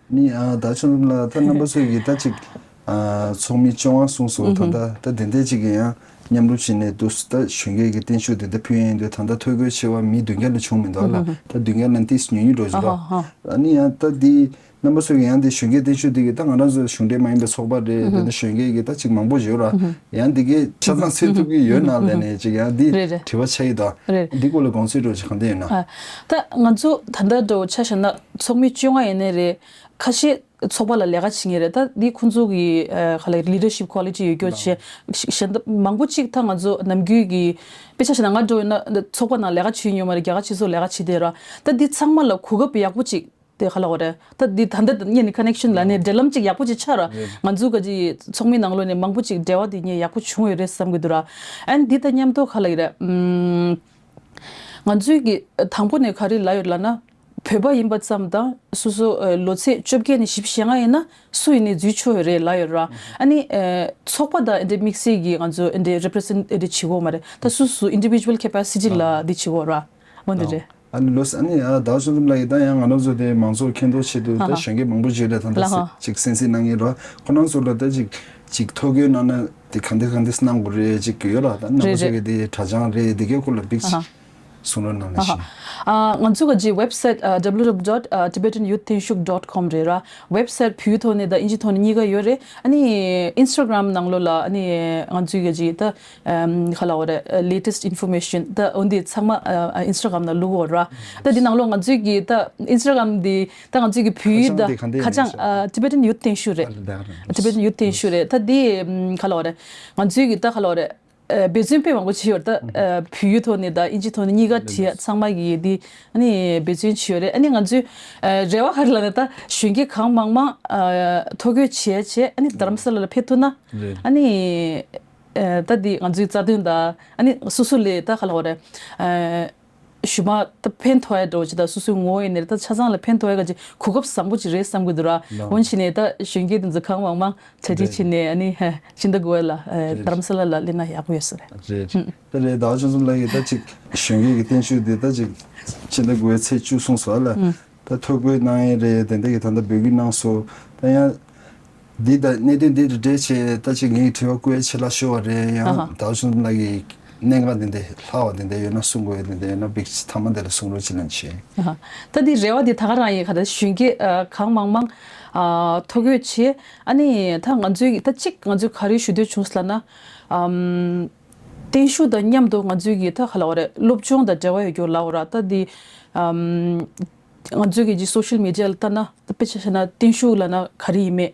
ནི་ཨ་ད་ཆུང་ལ་ད་རྣམ་པ་ཚོས་ཀྱི་ད་ཅིག་ ཨ་ཚོགས་མི་བཅོ་ལྔ་གསུངས་སོང་། ད་ལྟ་ད་དེ་འདྲ་ཅིག་གི་ཡང་མཉམ་རུབ་བྱས་ནས་འདུག་ད་གཞོན་སྐྱེས་ཀྱི་བརྟན་བཞུགས་དེ་འདྲ་ཕུལ་ཡིན་དུས་ད་ལྟ་ཐོ་འགོད་བྱས་པ་མི་བདུན་བརྒྱ་ལ་བྱུང་མི་འདུག་ལ། ད་བདུན་བརྒྱ་ལ་ཏིས་ཉུང་ཉུང་འགྲོ་བཞིན་པ། ཨ་ནི་ཡང་ད་འདི་རྣམ་པ་ཚོས་ཀྱི་ཡང་འདི་གཞོན་སྐྱེས་བརྟན་བཞུགས་འདི་གི་ད་ང་རང་ཚོ་གཞུང་འབྲེལ་མ་ཡིན་པའི་ཚོགས་པ་རེད། དེ་འདྲ་གཞོན་སྐྱེས་ཀྱི་ད་ཅིག་མང་པོ་ཡོད་ར། ཡང་འདི་གའི་ཆ་ཚང་འཚོལ་ཐུབ་ཀྱི་ཡོད་ན་ལས་ནས་ཅིག་ཡང་འདི་རེད་རེད། དྲི་བ་ཆགས་ཡི་ད། རེད། འདི་སྐོར་ལ་དགོངས་ཚུལ་འདྲ་ཅིག་གང་འདྲ་ཡོད་ན། ཨ། ད་ང་ཚོ་ད་ལྟ་འདྲ་བོ་ཆ་བཞག་ན་ཚོགས་མི་བཅོ་ལྔ་ཡིན་ནའི་རེད། ཁ་ཤས་ཚོགས་པ་ལ་ལས་ཀ་བྱེད་མཁན་རེད། ད་འདི་ཁོང་ཚོ་གི་ཨ་ག་ལ་leadership quality ཡོད་རྒྱུ་བྱས། གཞན་དག་མང་པོ་ཅིག་ད་ང་ཚོ་ནམ་རྒྱུན་གྱི་དཔེ་ཆ་བཞག་ན་ང་འདྲ་བོ་ཡིན་ན་ཚོགས་པ་ནང་ལས་ཀ་བྱེད་མྱོང་མ་རེད། རྒྱ་གར་སྤྱི་ཚོགས་ལས་ཀ་བྱེད་བསྡད་ར། ད་འདི་ཚང་མ་ལ་གོ་སྐབས་ཡག་པོ་ཅིག་དེ་ག་ལ་འོ་རེད། ད་འདི་ད་ལྟ་ངས་ནི་connection ལ་ནས་འབྲེལ་ལམ་ཅིག་ཡག་པོ་ཅིག་ཆགས་ར། ང་ཚོ་ག་ཅིག་ཚོགས་མི་ནང་ལོགས་ནས་མང་པོ་ཅིག་འབྲེལ་བ་དེ་ངས་ཡག་པོ་བྱུང་ཡོད་རེད་བསམ་གི་འདུག་ར། ཨན་འདི་ད་མཉམ་དུ་ག་ལ་ཡི་རེད། ཨམ། ང་ཚོའི་གི་དང་པོ་ནས་ག་རེ་ལབ་ཡོད་ལབ་ན། བོད་པ་ཡིན་པ་ཙམ་དང་སོ་སོ་ཨ་ལོ་ཚད་བཅོ་བརྒྱད་ནས་བཞི་བཅུ་ཞེ་ལྔ་ཡིན་ན་སུ་ཡིན་ནའི་འཛུལ་ཆོག་ཡོད་རེད་ལབ་ཡོད་ར། ཨ་ནི་ཨ་ཚོགས་པ་དང་འདི་དམིགས་བསལ་གྱི་ང་ཚོ་འདི་represent འདི་བྱེད་དགོས་མ་རེད། ད་སུ་སུ་individual capacity ལ་འདི་བྱེད་དགོས་ར། འོ་འདི་རེད། ཨ་ནི་ལོས་ཨ་ནི་ཨ་ཟླ་བ་བཅུ་གསུམ་ལ་ཡི་ད་ཡང་ང་རང་ཚོ་དེ་མང་ཚོགས་མཁྱེན་རྟོགས་ཆེད་དུ་ད་ཧ་ཧ། གཞོན་སྐྱེས་མང་པོ་ཅིག་རེད། ད་ལྟ་ལ་ཧ། ཅིག་གསན་གཟིགས་གནང་མཁན་ར་ཁོ་རང་ཚོ་ལ་ད་ཅིག་ཅིག་ཐོ་འགོད་གནང་ན་དེ་ག་འདི་ག་འདི་གནང་དགོས་རེད་ཅིག་ཡོད་ར། ད་རྣམ་པ་རེད་ཚོ་རེད། གི་དེ་དྲ་བྱང་རེད། དེ་གའི་སྐོར་ལ་འབིགས་ཧ་ཧ། གསུང་རོགས་གནང་ལ་ཨ་ཧ། ཤིང་། ཨ་ང་ཚོ་ག་ཅིག་website ཨ་www dot tibetan youth tenshu dot com རེད་ར། website བོད་ཡིག་ཐོག་ནས་དང་ཨིན་ཇི་ཐོག་ནས་གཉིས་ཀ་ཡོད་རེད། ཨ་ནི་Instagram ནང་ལོགས་ལ་ཨ་ནི་ང་ཚོའི་ག་ཅིག་ད་ཨམ་ག་ལ་འོ་རེད། latest information ད་འོ་འདི་ཚང་མ་ཨ་Instagram ནང་བླུག་འོ་ར། ད་འདི་ནང་ལོགས་ང་ཚོའི་གི་ད་Instagram འདི་ད་ང་ཚོའི་གི་བོད་ཡིག་ད་ཁ་བྱང་དེ་ག་འདི་ཁ་བྱང་ཨ་Tibetan Youth Tenshu རེད། Tibetan Youth Tenshu རེད། ད་འདི་ཨམ་ག་ལ་འོ་རེད། ང་ཚོའི་གི་ད་ག་ལ་འོ་རེད། ཨ་འབད་བརྩོན་དཔེ་མང་པོ་བྱས་ཡོད་རེད། ད་ཨ་བོད་ཡིག་ཐོག་ནས་དང་ཨིན་ཇི་ཐོག་ནས་གཉིས་ཀ་བྲིས་ཡ་ཚང་མ་གིས་འདི་ཨ་ནི་འབད་བརྩོན་བྱས་ཡོད་རེད། ཨ་ནི་ང་ཚོའི་ཨ་རེ་བ་ག་རེ་ལབ་ན་ད་གཞོན་སྐྱེས་གང་མང་མང་ཨ་ཐོ་འགོད་བྱས་བྱས་ཨ་ནི་རྡ་རམ་ས་ལ་ལ་ཕེབས་ཐུབ་ན་རེད། ཨ་ནི་ཨ་ད་འདི་ང་ཚོའི་རྩ་དོན་དང་ཨ་ནི་སོ་སོ་ལས་ད་ག་ལབ་དགོས་རེད། ཨ་ཞུ་མ་ད་ཕན་ཐོགས་ཡ་འདྲ་བོ་ཅིག་དང་སོ་སོའི་ངོ་བོ་ཡིན་ནའི་ད་ཆ་ཚང་ལ་ཕན་ཐོགས་ཡ་ག་ཅིག་གོ་སྐབས་བཟང་པོ་ཅིག་རེད་བསམ་གི་འདུག་ར། ལགས། འོན་ཕྱིན་ནས་ད་གཞོན་སྐྱེས་དེ་ཚོ་གང་མང་མང་གྲ་སྒྲིག་རེད། བྱས་ནས་ཨ་ནི་ཧ་ཕྱི་ཟླ་དགུ་པ་ལ་ཨ་རྡ་རམ་ས་ལ་ལ་སླེབས་ན་ཡག་པོ་ཡོད་ས་རེད། རེད། ཧུམ། ད་རེད། ཟླ་བ་བཅུ་གསུམ་ལ་ཡི་ད་ཅིག་གཞོན་སྐྱེས་ཀྱི་བརྟན་བཞུགས་དེ་ད་ཅིག་ཕྱི་ཟླ་དགུ་པའི་ཚེས་བཅུ་གསུངས་སོང་ལ། ཧུམ། ད་ཐོ་འགོད་གནང་ཡས་རེད། དེ་འདྲ་གི་ད་ལྟ་འབོད་སྐུལ་གནང་སོང་། ད་ཡང་འདི་ད་གནད་དོན་འདི་རེད་འདྲ་བྱས་ད་ཅིག་ངས་དྲི་བ་བཀོད་ཡས་ཆེ་ལ་ཤོར་བ་རེད། ཡང་ཨ་ཧ། ཟླ་བ་བཅུ་གསུམ་ལ་གི་གནད་འགག་དེ་འདྲ་ལྷག་པ་དེ་འདྲ་ཡོད་ན་གསུང་དགོས་ཡས་དེ་འདྲ་ཡོད་ན་འབིགས་མཐའ་མ་དེ་ལ་གསུང་རོགས་བྱེད་ལན་བྱེད། ཨ་ཧ། ད་འདི་རེ་བ་འདི་ད་ག་རང་ཡིན། ག་ད་གཞོན་སྐྱེས་ཨ་གང་མང་མང་ཨ་ཐོ་འགོད་བྱས། ཨ་ནི་ད་ང་ཚོའི་ད་གཅིག་ང་ཚོས་ག་རེ་ཞུ་འདོད་བྱུང་སོང་ལབ་ན། ཨམ། བརྟན་བཞུགས་དང་མཉམ་དུ་ང་ཚོའི་གི་ད་ག་ལབ་དགོས་རེད། སློབ་སྦྱོང་དང་འབྲེལ་བ་ཡོད་རྒྱུ་ལབ་དགོས་ར། ད་འདི་ཨམ། ང་ཚོའི་གི་ཅིག་social media ལ་ལྟ་ན་ད་དཔེ་ཆ་བཞག་ན་བརྟན་བཞུགས་ལབ་ན་ག་རེ་ཡིན་མེད།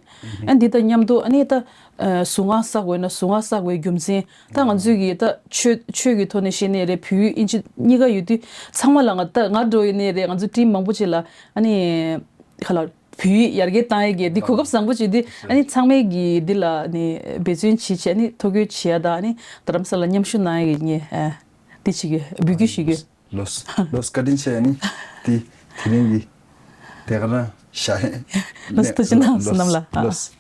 ཨ་འདི་དང་མཉམ་དུ་ཨ་ནི་ད་ཨ་གཟུངས་སྔགས་བསགས་དགོས་ན་གཟུངས་སྔགས་བསགས་དགོས་རྒྱུ་མཚན། ད་ང་ཚོའི་གི་ད་ཆོས་ཆོས་ཀྱི་ཐོག་ནས་བཤད་ནའི་རེད། བོད་ཡིག་ཨིན་ཇི་གཉིས་ཀ་ཡོད་དུས་ཚང་མ་ལ་ང་ད་ང་འདྲ་བོ་ཡིན་ནའི་རེད། ང་ཚོ་team མང་པོ་ཅིག་ལ་ཨ་ནི་ག་ལ་བོད་ཡིག་ཡར་རྒྱས་བཏང་ཡས་ཀྱི་འདི་གོ་སྐབས་བཟང་པོ་ཅིག་འདི་ཨ་ནི་ཚང་མས་ཀྱི་འདི་ལ་ནི་འབད་བརྩོན་བྱེད་བྱས་ཨ་ནི་ཐོ་འགོད་བྱེད་ཡ་དང་ཨ་ནི་རྡ་རམ་ས་ལ་མཉམ་ཞུགས་གནང་ཡས་ཀྱི་ངས་ཨ་འདི་བྱེད་ཀྱི་འབོད་སྐུལ་ཞུ་རྒྱུ། ལོས་ལོས་བཀའ་དྲིན་ཆེ། ཨ་ནི་འདི་དེ་རིང་གི་དེ་ག་རང་ཞག་ལོས་ཐུགས་རྗེ་གནང་སོང་རྣམས་ལ། ལོས།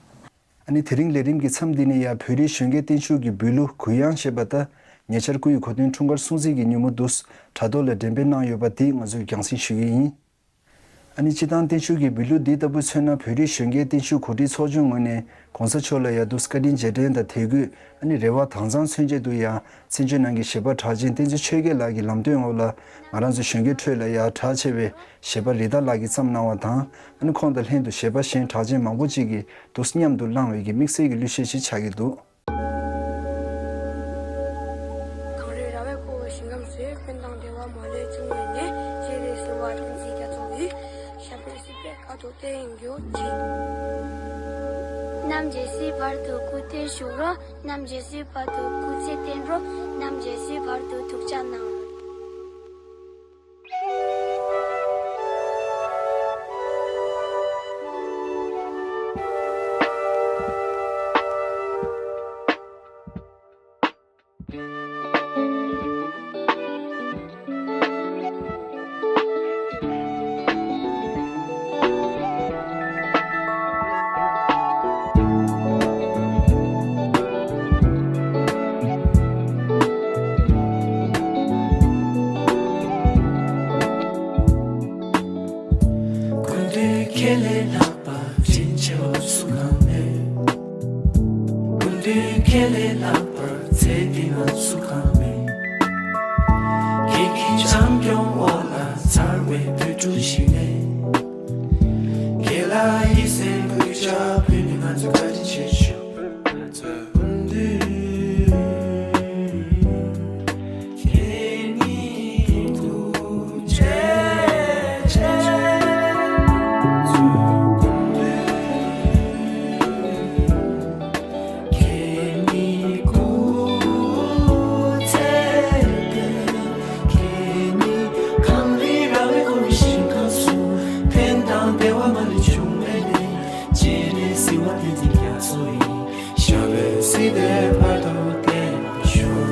ཨ་ནི་དེ་རིང་ལས་རིམ་གྱི་མཚམས་འདི་ནས་ཡང་བོད་རིགས་གཞོན་སྐྱེས་བརྟན་བཞུགས་ཀྱི་འབུལ་གླུ་གུ་ཡངས་ཞེས་པ་དང་ཉེ་ཆར་སྐུ་ཡི་གོ་སྟོན་འཁྲུངས་སྐར་སྲུང་བརྩི་གི་ཉིན་མོ་དུས་དྲ་ཐོག་ལ་འགྲེམས་སྤེལ་གནང་ཡོད་པ་དེ་ང་ཚོས་རྒྱང་སྲིང་ཞུ་གི་ཡིན། ཨ་ནི་སྤྱིར་བཏང་བརྟན་བཞུགས་ཀྱི་འབུལ་གླུ་འདི་ལྟ་བུ་མཚོན་ན་བོད་རིགས་གཞོན་སྐྱེས་བརྟན་བཞུགས་གོ་སྒྲིག་ཚོགས་ཆུང་ངོས་ནས་གོང་ས་མཆོག་ལ་ཡང་དུས་བཀའ་དྲིན་རྗེས་དྲན་དང་དད་གུས་ཨ་ནི་རེ་བ་དྭངས་གཙང་མཚོན་ཆེད་དུ་ཡང་བཙན་བྱོལ་ནང་གི་གཞས་པ་གྲགས་ཅན་བསྟན་འཛིན་ཆོས་རྒྱལ་ལགས་ཀྱི་ལམ་སྟོན་འོག་ལ་ང་རང་ཚོ་གཞོན་སྐྱེས་ཁྲོད་ལ་ཡང་གྲགས་ཆེ་བའི་གཞས་པ་རི་དྭགས་ལགས་ཀྱིས་བརྩམས་གནང་བ་དང་ཨ་ནི་ཁོང་དང་ལྷན་དུ་གཞས་པ་གཞན་གྲགས་ཅན་མང་པོ་ཅིག་གིས་དུས་མཉམ་དུ་བླངས་པའི་གི་དམིགས་བསལ་གྱི་གླུ་གཞས་ཤིག་ཆགས་ཀྱི་འདུག། གངས་རི་ར་བས་བསྐོར་བའི་ཞིང་ཁམས་སུ། ཀུན་དང་བདེ་བ་མ་ལུས་ཅི་སྙེད་ནས། སྤྱན་རས་གཟིགས་དབང་བསྟན་འཛིན་རྒྱ་མཚོ་ཡི། ཞབས་པད་སྲིད་པའི་བཀའ་དྲིན་དེ་ཡང་འགྱུར་ཅིག། ནམ་མཇལ་སའི་བར་དུ་སྐུ་རྟེན་བཞུགས་རོགས། ནམ་མཇལ་སའི་བར་དུ་སྐུ་ཚེ་བརྟན་རོགས། ནམ་མཇལ་སའི་བར་དུ་ཐུགས་ཅག་གནང་། དུས་ཁས་ལེན་ལྷག་པར་ཚེ་འདི་ང་ཚོ་གང་མིན། སྐྱིད་ཀྱི་བྱམས་སྐྱོང་འོག་ལ་འཚར་བའི་བོད་ཕྲུག་ཞིག་ལས། ཁྱེད་ལ་ཡིད་སེམས་གུས་ཕྱག་ཕུལ་ནས་ང་ཚོ་བཀའ་དྲིན་ཆེ་ཞུ། ང་ཚོའི་སྐུ་མདུན་ཁྱེད་ཉིད་ཐུགས་རྗེ་ཆེ། ང་ཚོའི་སྐུ་མདུན་ཁྱེད་ཉིད་སྐུ་ཚེ་བརྟན། ཁྱེད་ཉིད་གངས་རི་ར་བས་བསྐོར་བའི་ཞིང་ཁམས་སུ་ཕན་དང་བདེ་བ་མ་ལུས་འབྱུང་བའི་གནས། སྤྱན་རས་གཟིགས་དབང་བསྟན་འཛིན་རྒྱ་མཚོ་ཡི། ཞབས་པད་སྲིད་མཐའི་བར་དུ་བརྟན་པར་ཤོག།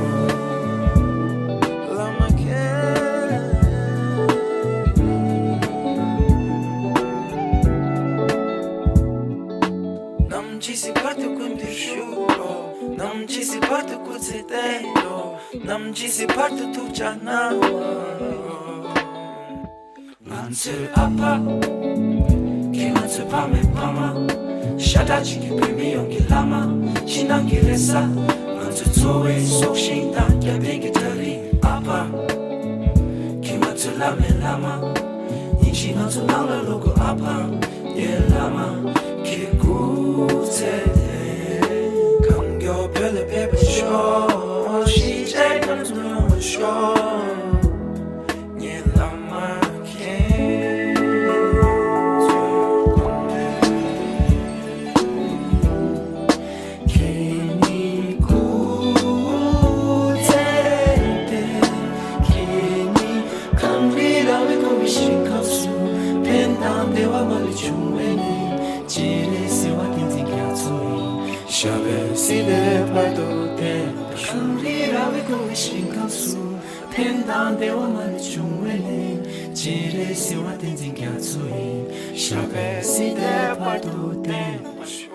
བླ་མ་མཁྱེན། ནམ་འཆི་སའི་བར་དུ་ཀུན་ཏུ་བཞུགས་རོགས། ནམ་འཆི་སའི་བར་དུ་སྐུ་ཚེ་བརྟན་རོགས། ནམ་འཆི་སའི་བར་དུ་ཐུགས་ཅག་གནང་རོགས། ང་ཚོའི་ཨ་ཕ། ཁྱེད་ང་ཚོའི་ཕ་མའི་ཕ་མ། ཤ་ཁྲག་གཅིག་གི་བོད་མི་ཡོངས་ཀྱི་བླ་མ། ཕྱི་ནང་གི་རེ་ས། ང་ཚོའི་འཚོ་བའི་སྲོག་ཤིང་དང་རྒྱབ་རྟེན་གྱི་བྲག་རི་ཨ་ཕ། ཁྱེད་ང་ཚོའི་བླ་མའི་བླ་མ། ཉིན་ཞིག་ང་ཚོ་ནང་ལ་ལོག་དགོས་ཨ་ཕ། ངའི་བླ་མ། ཁྱེད་སྐུ་ཚེ་བརྟན། གང་མགྱོགས་བོད་ལ་ཕེབས་པར་ཤོག། གཞིས་བྱེས་རྣམས་སུ་ཡོང་བར་ཤོག། ངའི་བླ་མ་མཁྱེན། ཁྱེད་ཉིད་སྐུ་ཚེ་བརྟན། ཁྱེད་ཉིད་གངས་རི་ར་བས་བསྐོར་བའི་ཞིང་ཁམས་སུ་ཕན་དང་བདེ་བ་མ་ལུས་འབྱུང་བའི་གནས། སྤྱན་རས་གཟིགས་དབང་བསྟན་འཛིན་རྒྱ་མཚོ་ཡི། ཞབས་པད་སྲིད་མཐའི་བར་དུ་བརྟན་པར་ཤོག། གངས་རི་ར་བས་བསྐོར་བའི་ཞིང་ཁམས་སུ་ཕན་དང་བདེ་བ་མ་ལུས་འབྱུང་བའི་གནས། སྤྱན་རས་གཟིགས་དབང་བསྟན་འཛིན་རྒྱ་མཚོ་ཡི། ཞབས་པད་སྲིད་མཐའི་བར་དུ་བརྟན་པར་ཤོག།